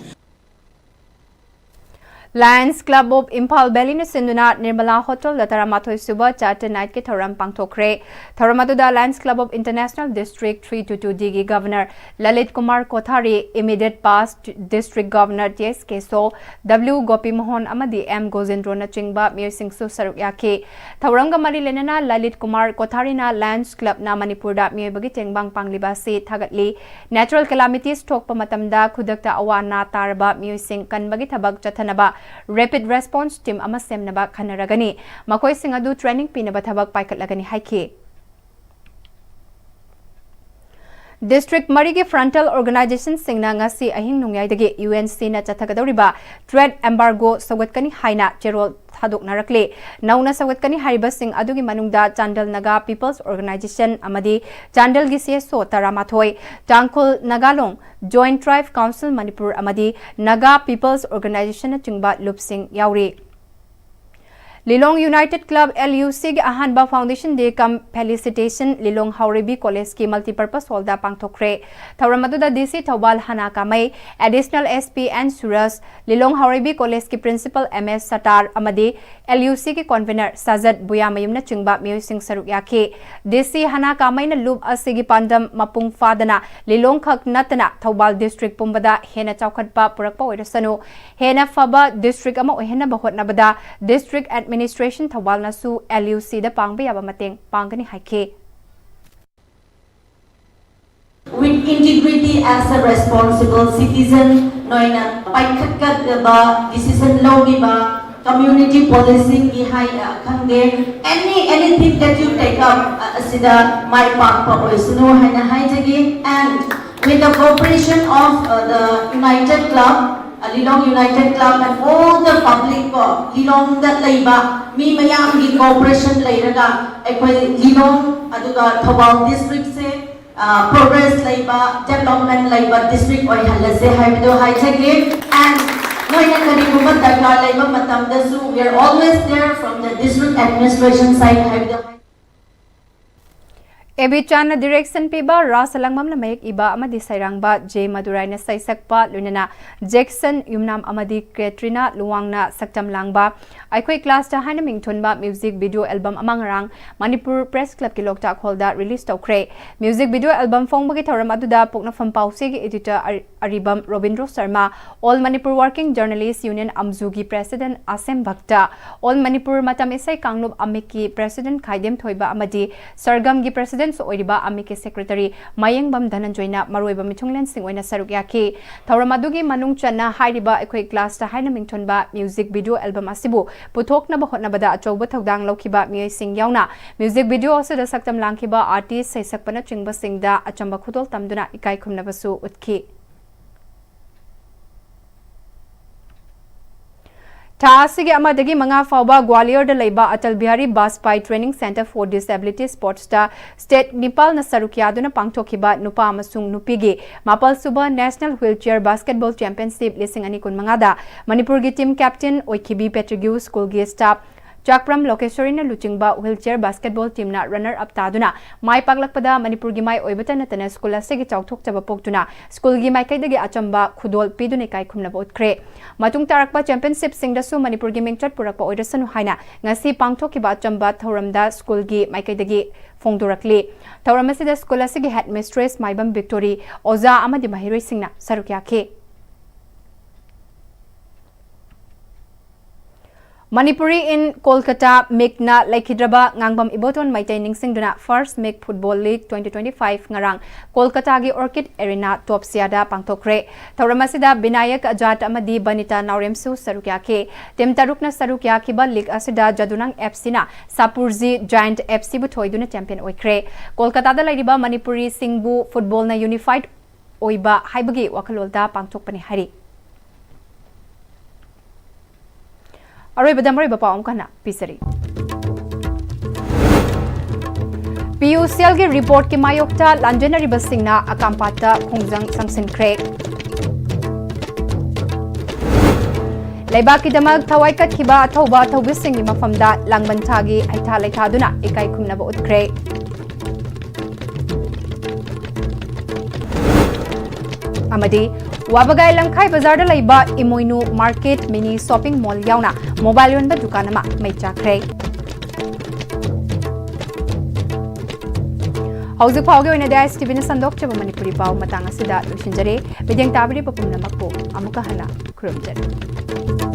Lions Club of Imphal Valley ꯅ ꯁꯤꯟꯗꯨꯅ Nirmala Hotel ꯗ ꯇꯔꯥꯃꯥꯊꯣꯏ ꯁꯨꯕ Charter Night ꯀꯤ ꯊꯧꯔꯝ ꯄꯥꯡꯊꯣꯛꯈ꯭ꯔꯦ꯫ ꯊꯧꯔꯝ ꯑꯗꯨꯗ Lions Club of International District three two two D ꯒꯤ Governor Lalit Kumar Kothari, immediate past District Governor T S Keso, W Gopi Mohan ꯑꯃꯗꯤ M Gojendro ꯅꯆꯤꯡꯕ ꯃꯤꯑꯣꯏꯁꯤꯡꯁꯨ ꯁꯔꯨꯛ ꯌꯥꯈꯤ꯫ ꯊꯧꯔꯝꯒ ꯃꯔꯤ ꯂꯩꯅꯅ ꯂꯂꯤꯠ ꯀꯨꯃꯥꯔ ꯀꯣꯊꯥꯔꯤꯅ Lions Club ꯅ ꯃꯅꯤꯄꯨꯔꯗ ꯃꯤꯑꯣꯏꯕꯒꯤ ꯇꯦꯡꯕꯥꯡ ꯄꯥꯡꯂꯤꯕ ꯑꯁꯤ ꯊꯥꯒꯠꯂꯤ꯫ Natural calamities ꯊꯣꯛꯄ ꯃꯇꯝꯗ ꯈꯨꯗꯛꯇ ꯑꯋꯥ ꯑꯅꯥ ꯇꯥꯔꯕ ꯃꯤꯑꯣꯏꯁꯤꯡ ꯀꯟꯕꯒꯤ ꯊꯕꯛ ꯆꯠꯊꯅꯕ Rapid Response Team ꯑꯃ ꯁꯦꯝꯅꯕ ꯈꯟꯅꯔꯒꯅꯤ꯫ ꯃꯈꯣꯏꯁꯤꯡ ꯑꯗꯨ training ꯄꯤꯅꯕ ꯊꯕꯛ ꯄꯥꯏꯈꯠꯂꯒꯅꯤ ꯍꯥꯏꯈꯤ꯫ District ꯃꯔꯤꯒꯤ frontal organization ꯁꯤꯡꯅ ꯉꯁꯤ ꯑꯍꯤꯡ ꯅꯣꯡꯌꯥꯏꯗꯒꯤ U N C ꯅ ꯆꯠꯊꯒꯗꯧꯔꯤꯕ trade embargo ꯁꯧꯒꯠꯀꯅꯤ ꯍꯥꯏꯅ ꯆꯦꯔꯣꯜ ꯊꯥꯗꯣꯛꯅꯔꯛꯂꯤ꯫ ꯅꯧꯅ ꯁꯧꯒꯠꯀꯅꯤ ꯍꯥꯏꯔꯤꯕꯁꯤꯡ ꯑꯗꯨꯒꯤ ꯃꯅꯨꯡꯗ Chandel Naga People's Organization ꯑꯃꯗꯤ Chandel ꯒꯤ C S O ꯇꯔꯥꯃꯥꯊꯣꯏ, Tangkhul Naga Long, Joint Tribe Council Manipur ꯑꯃꯗꯤ Naga People's Organization ꯅꯆꯤꯡꯕ ꯂꯨꯞꯁꯤꯡ ꯌꯥꯎꯔꯤ꯫ Lilong United Club L U C ꯒꯤ ꯑꯍꯥꯟꯕ Foundation Day cum Felicitation Lilong Haoreibi College ꯀꯤ Multipurpose Hall ꯗ ꯄꯥꯡꯊꯣꯛꯈ꯭ꯔꯦ꯫ ꯊꯧꯔꯝ ꯑꯗꯨꯗ D C Thoubal Hana Kamei, Additional S P N Suraj, Lilong Haoreibi College ꯀꯤ Principal M S Sattar ꯑꯃꯗꯤ L U C ꯒꯤ Convener ꯁꯥꯖꯠ ꯕꯨꯌꯥꯃꯌꯨꯝꯅꯆꯤꯡꯕ ꯃꯤꯑꯣꯏꯁꯤꯡ ꯁꯔꯨꯛ ꯌꯥꯈꯤ꯫ D C ꯍꯅꯥ ꯀꯥꯃꯩꯅ ꯂꯨꯞ ꯑꯁꯤꯒꯤ ꯄꯥꯟꯗꯝ ꯃꯄꯨꯡ ꯐꯥꯗꯅ ꯂꯤꯂꯣꯡ ꯈꯛ ꯅꯠꯇꯅ ꯊꯧꯕꯥꯜ district ꯄꯨꯝꯕꯗ ꯍꯦꯟꯅ ꯆꯥꯎꯈꯠꯄ ꯄꯨꯔꯛꯄ ꯑꯣꯏꯔꯁꯅꯨ, ꯍꯦꯟꯅ ꯐꯕ district ꯑꯃ ꯑꯣꯏꯍꯟꯅꯕ ꯍꯣꯠꯅꯕꯗ District Administration ꯊꯧꯕꯥꯜꯅꯁꯨ L U C ꯗ ꯄꯥꯡꯕ ꯌꯥꯕ ꯃꯇꯦꯡ ꯄꯥꯡꯒꯅꯤ ꯍꯥꯏꯈꯤ꯫ With integrity as a responsible citizen, ꯅꯣꯏꯅ ꯄꯥꯏꯈꯠꯀꯗꯕ decision ꯂꯧꯔꯤꯕ community policing ꯒꯤ ꯍꯥꯏ, ꯑ, ꯈꯪꯗꯦ, any, anything that you take up, ꯑ, ꯑꯁꯤꯗ ꯃꯥꯏ ꯄꯥꯛꯄ ꯑꯣꯏꯁꯅꯨ ꯍꯥꯏꯅ ꯍꯥꯏꯖꯒꯦ꯫ And with the cooperation of, uh, the United Club, uh, Lilong United Club and all the public ꯀꯣ, ꯂꯤꯂꯣꯡꯗ ꯂꯩꯕ ꯃꯤ ꯃꯌꯥꯝꯒꯤ cooperation ꯂꯩꯔꯒ ꯑꯩꯈꯣꯏ ꯂꯤꯂꯣꯡ ꯑꯗꯨꯒ ꯊꯧꯕꯥꯜ district ꯁꯦ, ꯑ, progress ꯂꯩꯕ, development ꯂꯩꯕ district ꯑꯣꯏꯍꯜꯂꯁꯦ ꯍꯥꯏꯕꯗꯨ ꯍꯥꯏꯖꯒꯦ꯫ And ꯅꯣꯏꯅ ꯀꯔꯤꯒꯨꯝꯕ ꯗꯔꯀꯥꯔ ꯂꯩꯕ ꯃꯇꯝꯗꯁꯨ, we are always there from the district administration side ꯍꯥꯏꯕꯗꯨ ꯍꯥꯏ- ꯑꯦ ꯕꯤ ꯆꯥꯟꯅ direction ꯄꯤꯕ, ꯔꯥꯁ ꯂꯪꯕꯝꯅ ꯃꯌꯦꯛ ꯏꯕ ꯑꯃꯗꯤ ꯁꯩꯔꯥꯡꯕ ꯖꯦ ꯃꯗꯨꯔꯥꯏꯅ ꯁꯩꯁꯛꯄ, ꯂꯣꯏꯅꯅ ꯖꯦꯛꯁꯟ ꯌꯨꯝꯅꯥꯝ ꯑꯃꯗꯤ ꯀꯦꯇ꯭ꯔꯤꯅꯥ ꯂꯨꯋꯥꯡꯅ ꯁꯛꯇꯝ ꯂꯥꯡꯕ ꯑꯩꯈꯣꯏ ꯀ꯭ꯂꯥꯁꯇ ꯍꯥꯏꯅ ꯃꯤꯡꯊꯣꯟꯕ music video album ꯑꯃ ꯉꯔꯥꯡ ꯃꯅꯤꯄꯨꯔ Press Clubꯀꯤ ꯂꯣꯛꯇꯥꯛ ꯍꯣꯜꯗ release ꯇꯧꯈ꯭ꯔꯦ꯫ Music video album ꯐꯣꯡꯕꯒꯤ ꯊꯧꯔꯝ ꯑꯗꯨꯗ ꯄꯣꯛꯅꯐꯝ ꯄꯥꯎꯆꯦꯒꯤ editor ꯑꯔꯤ-, ꯑꯔꯤꯕꯝ Robindro Sharma, All Manipur Working Journalist Union, ꯑꯝꯖꯨꯒꯤ president ꯑꯁꯦꯝ ꯚꯛꯇ, All Manipur ꯃꯇꯝ ꯏꯁꯩ ꯀꯥꯡꯂꯨꯞ ꯑꯃꯤꯛꯀꯤ president ꯈꯥꯏꯗꯦꯝ ꯊꯣꯏꯕ ꯑꯃꯗꯤ ꯁꯔꯒꯝꯒꯤ presidentꯁꯨ ꯑꯣꯏꯔꯤꯕ ꯑꯃꯤꯛꯀꯤ secretary ꯃꯌꯦꯡꯕꯝ ꯙꯅꯟꯖꯣꯏꯅ ꯃꯔꯨꯑꯣꯏꯕ ꯃꯤꯊꯨꯡꯂꯦꯟꯁꯤꯡ ꯑꯣꯏꯅ ꯁꯔꯨꯛ ꯌꯥꯈꯤ꯫ ꯊꯧꯔꯝ ꯑꯗꯨꯒꯤ ꯃꯅꯨꯡ ꯆꯟꯅ ꯍꯥꯏꯔꯤꯕ ꯑꯩꯈꯣꯏ ꯀ꯭ꯂꯥꯁꯇ ꯍꯥꯏꯅ ꯃꯤꯡꯊꯣꯟꯕ music video album ꯑꯁꯤꯕꯨ ꯄꯨꯊꯣꯛꯅꯕ ꯍꯣꯠꯅꯕꯗ ꯑꯆꯧꯕ ꯊꯧꯗꯥꯡ ꯂꯧꯈꯤꯕ ꯃꯤꯑꯣꯏꯁꯤꯡ ꯌꯥꯎꯅ music video ꯑꯁꯤꯗ ꯁꯛꯇꯝ ꯂꯥꯡꯈꯤꯕ artist, ꯁꯩꯁꯛꯄꯅꯆꯤꯡꯕꯁꯤꯡꯗ ꯑꯆꯝꯕ ꯈꯨꯗꯣꯜ ꯇꯝꯗꯨꯅ ꯏꯀꯥꯏ ꯈꯨꯝꯅꯕꯁꯨ ꯎꯠꯈꯤ꯫ ꯊꯥ ꯑꯁꯤꯒꯤ ꯑꯃꯗꯒꯤ ꯃꯉꯥ ꯐꯥꯎꯕ ꯒ꯭ꯋꯥꯂꯤꯌꯔꯗ ꯂꯩꯕ Atal Bihari ꯕꯥꯖꯄꯥꯏ Training Centre for Disability Sportsꯇ state ꯅꯤꯄꯥꯜꯅ ꯁꯔꯨꯛ ꯌꯥꯗꯨꯅ ꯄꯥꯡꯊꯣꯛꯈꯤꯕ ꯅꯨꯄꯥ ꯑꯃꯁꯨꯡ ꯅꯨꯄꯤꯒꯤ ꯃꯥꯄꯜ ꯁꯨꯕ National Wheelchair Basketball Championship ꯂꯤꯁꯤꯡ ꯑꯅꯤ ꯀꯨꯟꯃꯉꯥꯗ ꯃꯅꯤꯄꯨꯔꯒꯤ team captain ꯑꯣꯏꯈꯤꯕꯤ ꯄꯦꯇ꯭ꯔꯤꯒ꯭ꯌꯨ schoolꯒꯤ staff ꯆꯥꯛꯄ꯭ꯔꯝ ꯂꯣꯀꯦꯁꯣꯔꯤꯅ ꯂꯨꯆꯤꯡꯕ wheelchair basketball teamꯅ runner up ꯇꯥꯗꯨꯅ ꯃꯥꯏ ꯄꯥꯛꯂꯛꯄꯗ ꯃꯅꯤꯄꯨꯔꯒꯤ ꯃꯥꯏ ꯑꯣꯏꯕꯇ ꯅꯠꯇꯅ school ꯑꯁꯤꯒꯤ ꯆꯥꯎꯊꯣꯛꯆꯕ ꯄꯣꯛꯇꯨꯅ schoolꯒꯤ ꯃꯥꯏꯀꯩꯗꯒꯤ ꯑꯆꯝꯕ ꯈꯨꯗꯣꯜ ꯄꯤꯗꯨꯅ ꯏꯀꯥꯏ ꯈꯨꯝꯅꯕ ꯎꯠꯈ꯭ꯔꯦ꯫ ꯃꯇꯨꯡ ꯇꯥꯔꯛꯄ championshipꯁꯤꯡꯗꯁꯨ ꯃꯅꯤꯄꯨꯔꯒꯤ ꯃꯤꯡꯆꯠ ꯄꯨꯔꯛꯄ ꯑꯣꯏꯔꯁꯅꯨ ꯍꯥꯏꯅ ꯉꯁꯤ ꯄꯥꯡꯊꯣꯛꯈꯤꯕ ꯑꯆꯝꯕ ꯊꯧꯔꯝꯗ schoolꯒꯤ ꯃꯥꯏꯀꯩꯗꯒꯤ ꯐꯣꯡꯗꯣꯔꯛꯂꯤ꯫ ꯊꯧꯔꯝ ꯑꯁꯤꯗ school ꯑꯁꯤꯒꯤ headmistress ꯃꯥꯏꯕꯝ ꯕꯤꯛꯇꯣꯔꯤ, ꯑꯣꯖꯥ ꯑꯃꯗꯤ ꯃꯍꯩꯔꯣꯏꯁꯤꯡꯅ ꯁꯔꯨꯛ ꯌꯥꯈꯤ꯫ Manipuri in Kolkata MICꯅ ꯂꯩꯈꯤꯗ꯭ꯔꯕ ꯉꯥꯡꯕꯝ Iboton Meitei ꯅꯤꯡꯁꯤꯡꯗꯨꯅ First MIC Football League twenty twenty-five ꯉꯔꯥꯡ ꯀꯣꯜꯀꯇꯥꯒꯤ Orchid Arena ꯇꯣꯞꯁꯤꯌꯥꯗ ꯄꯥꯡꯊꯣꯛꯈ꯭ꯔꯦ꯫ ꯊꯧꯔꯝ ꯑꯁꯤꯗ ꯕꯤꯅꯥꯌꯛ ꯑꯖꯥꯗ ꯑꯃꯗꯤ ꯕꯅꯤꯇꯥ ꯅꯥꯎꯔꯦꯝꯁꯨ ꯁꯔꯨꯛ ꯌꯥꯈꯤ꯫ Team ꯇꯔꯨꯛꯅ ꯁꯔꯨꯛ ꯌꯥꯈꯤꯕ league ꯑꯁꯤꯗ ꯖꯗꯨꯅꯪ FCꯅ ꯁꯥꯄꯨꯔꯖꯤ Giant FCꯕꯨ ꯊꯣꯏꯗꯨꯅ champion ꯑꯣꯏꯈ꯭ꯔꯦ꯫ ꯀꯣꯜꯀꯇꯥꯗ ꯂꯩꯔꯤꯕ ꯃꯅꯤꯄꯨꯔꯤꯁꯤꯡꯕꯨ footballꯅ unified ꯑꯣꯏꯕ ꯍꯥꯏꯕꯒꯤ ꯋꯥꯈꯜꯂꯣꯟꯗ ꯄꯥꯡꯊꯣꯛꯄꯅꯤ ꯍꯥꯏꯔꯤ꯫ ꯑꯔꯣꯏꯕꯗ ꯃꯔꯨꯑꯣꯏꯕ ꯄꯥꯎ ꯑꯃꯨꯛ ꯍꯟꯅ ꯄꯤꯖꯔꯤ꯫ PUCLꯒꯤ reportꯀꯤ ꯃꯥꯌꯣꯛꯇ ꯂꯥꯟꯖꯦꯟꯅꯔꯤꯕꯁꯤꯡꯅ ꯑꯀꯥꯝꯄꯥꯠꯇ ꯈꯣꯡꯖꯪ ꯆꯪꯁꯤꯟꯈ꯭ꯔꯦ꯫ ꯂꯩꯕꯥꯛꯀꯤꯗꯃꯛ ꯊꯋꯥꯏ ꯀꯠꯈꯤꯕ ꯑꯊꯧꯕ ꯑꯊꯧꯕꯤꯁꯤꯡꯒꯤ ꯃꯐꯝꯗ ꯂꯥꯡꯕꯟ ꯊꯥꯒꯤ ꯍꯩꯊꯥ ꯂꯩꯊꯥꯗꯨꯅ ꯏꯀꯥꯏ ꯈꯨꯝꯅꯕ ꯎꯠꯈ꯭ꯔꯦ꯫ ꯑꯃꯗꯤ ꯋꯥꯕꯒꯥꯏ ꯂꯝꯈꯥꯏ ꯕꯖꯥꯔꯗ ꯂꯩꯕ ꯏꯃꯣꯏꯅꯨ ꯃꯥꯔꯀꯦꯠ ꯃꯤꯅꯤ ꯁꯣꯞꯄꯤꯡ ꯃꯣꯜ ꯌꯥꯎꯅ ꯃꯣꯕꯥꯏꯜ ꯌꯣꯟꯕ ꯗꯨꯀꯥꯟ ꯑꯃ ꯃꯩ ꯆꯥꯛꯈ꯭ꯔꯦ꯫ ꯍꯧꯖꯤꯛ ꯐꯥꯎꯒꯤ ꯑꯣꯏꯅꯗꯤ ꯑꯥꯏ ꯑꯦꯁ ꯇꯤ ꯚꯤꯅ ꯁꯟꯗꯣꯛꯆꯕ ꯃꯅꯤꯄꯨꯔꯤ ꯄꯥꯎ ꯃꯇꯥꯡ ꯑꯁꯤꯗ ꯂꯣꯏꯁꯤꯟꯖꯔꯦ꯫ ꯃꯤꯠꯌꯦꯡ ꯇꯥꯕꯤꯔꯤꯕ ꯄꯨꯝꯅꯃꯛꯄꯨ ꯑꯃꯨꯛꯀ ꯍꯟꯅ ꯈꯨꯔꯨꯝꯖꯔꯤ꯫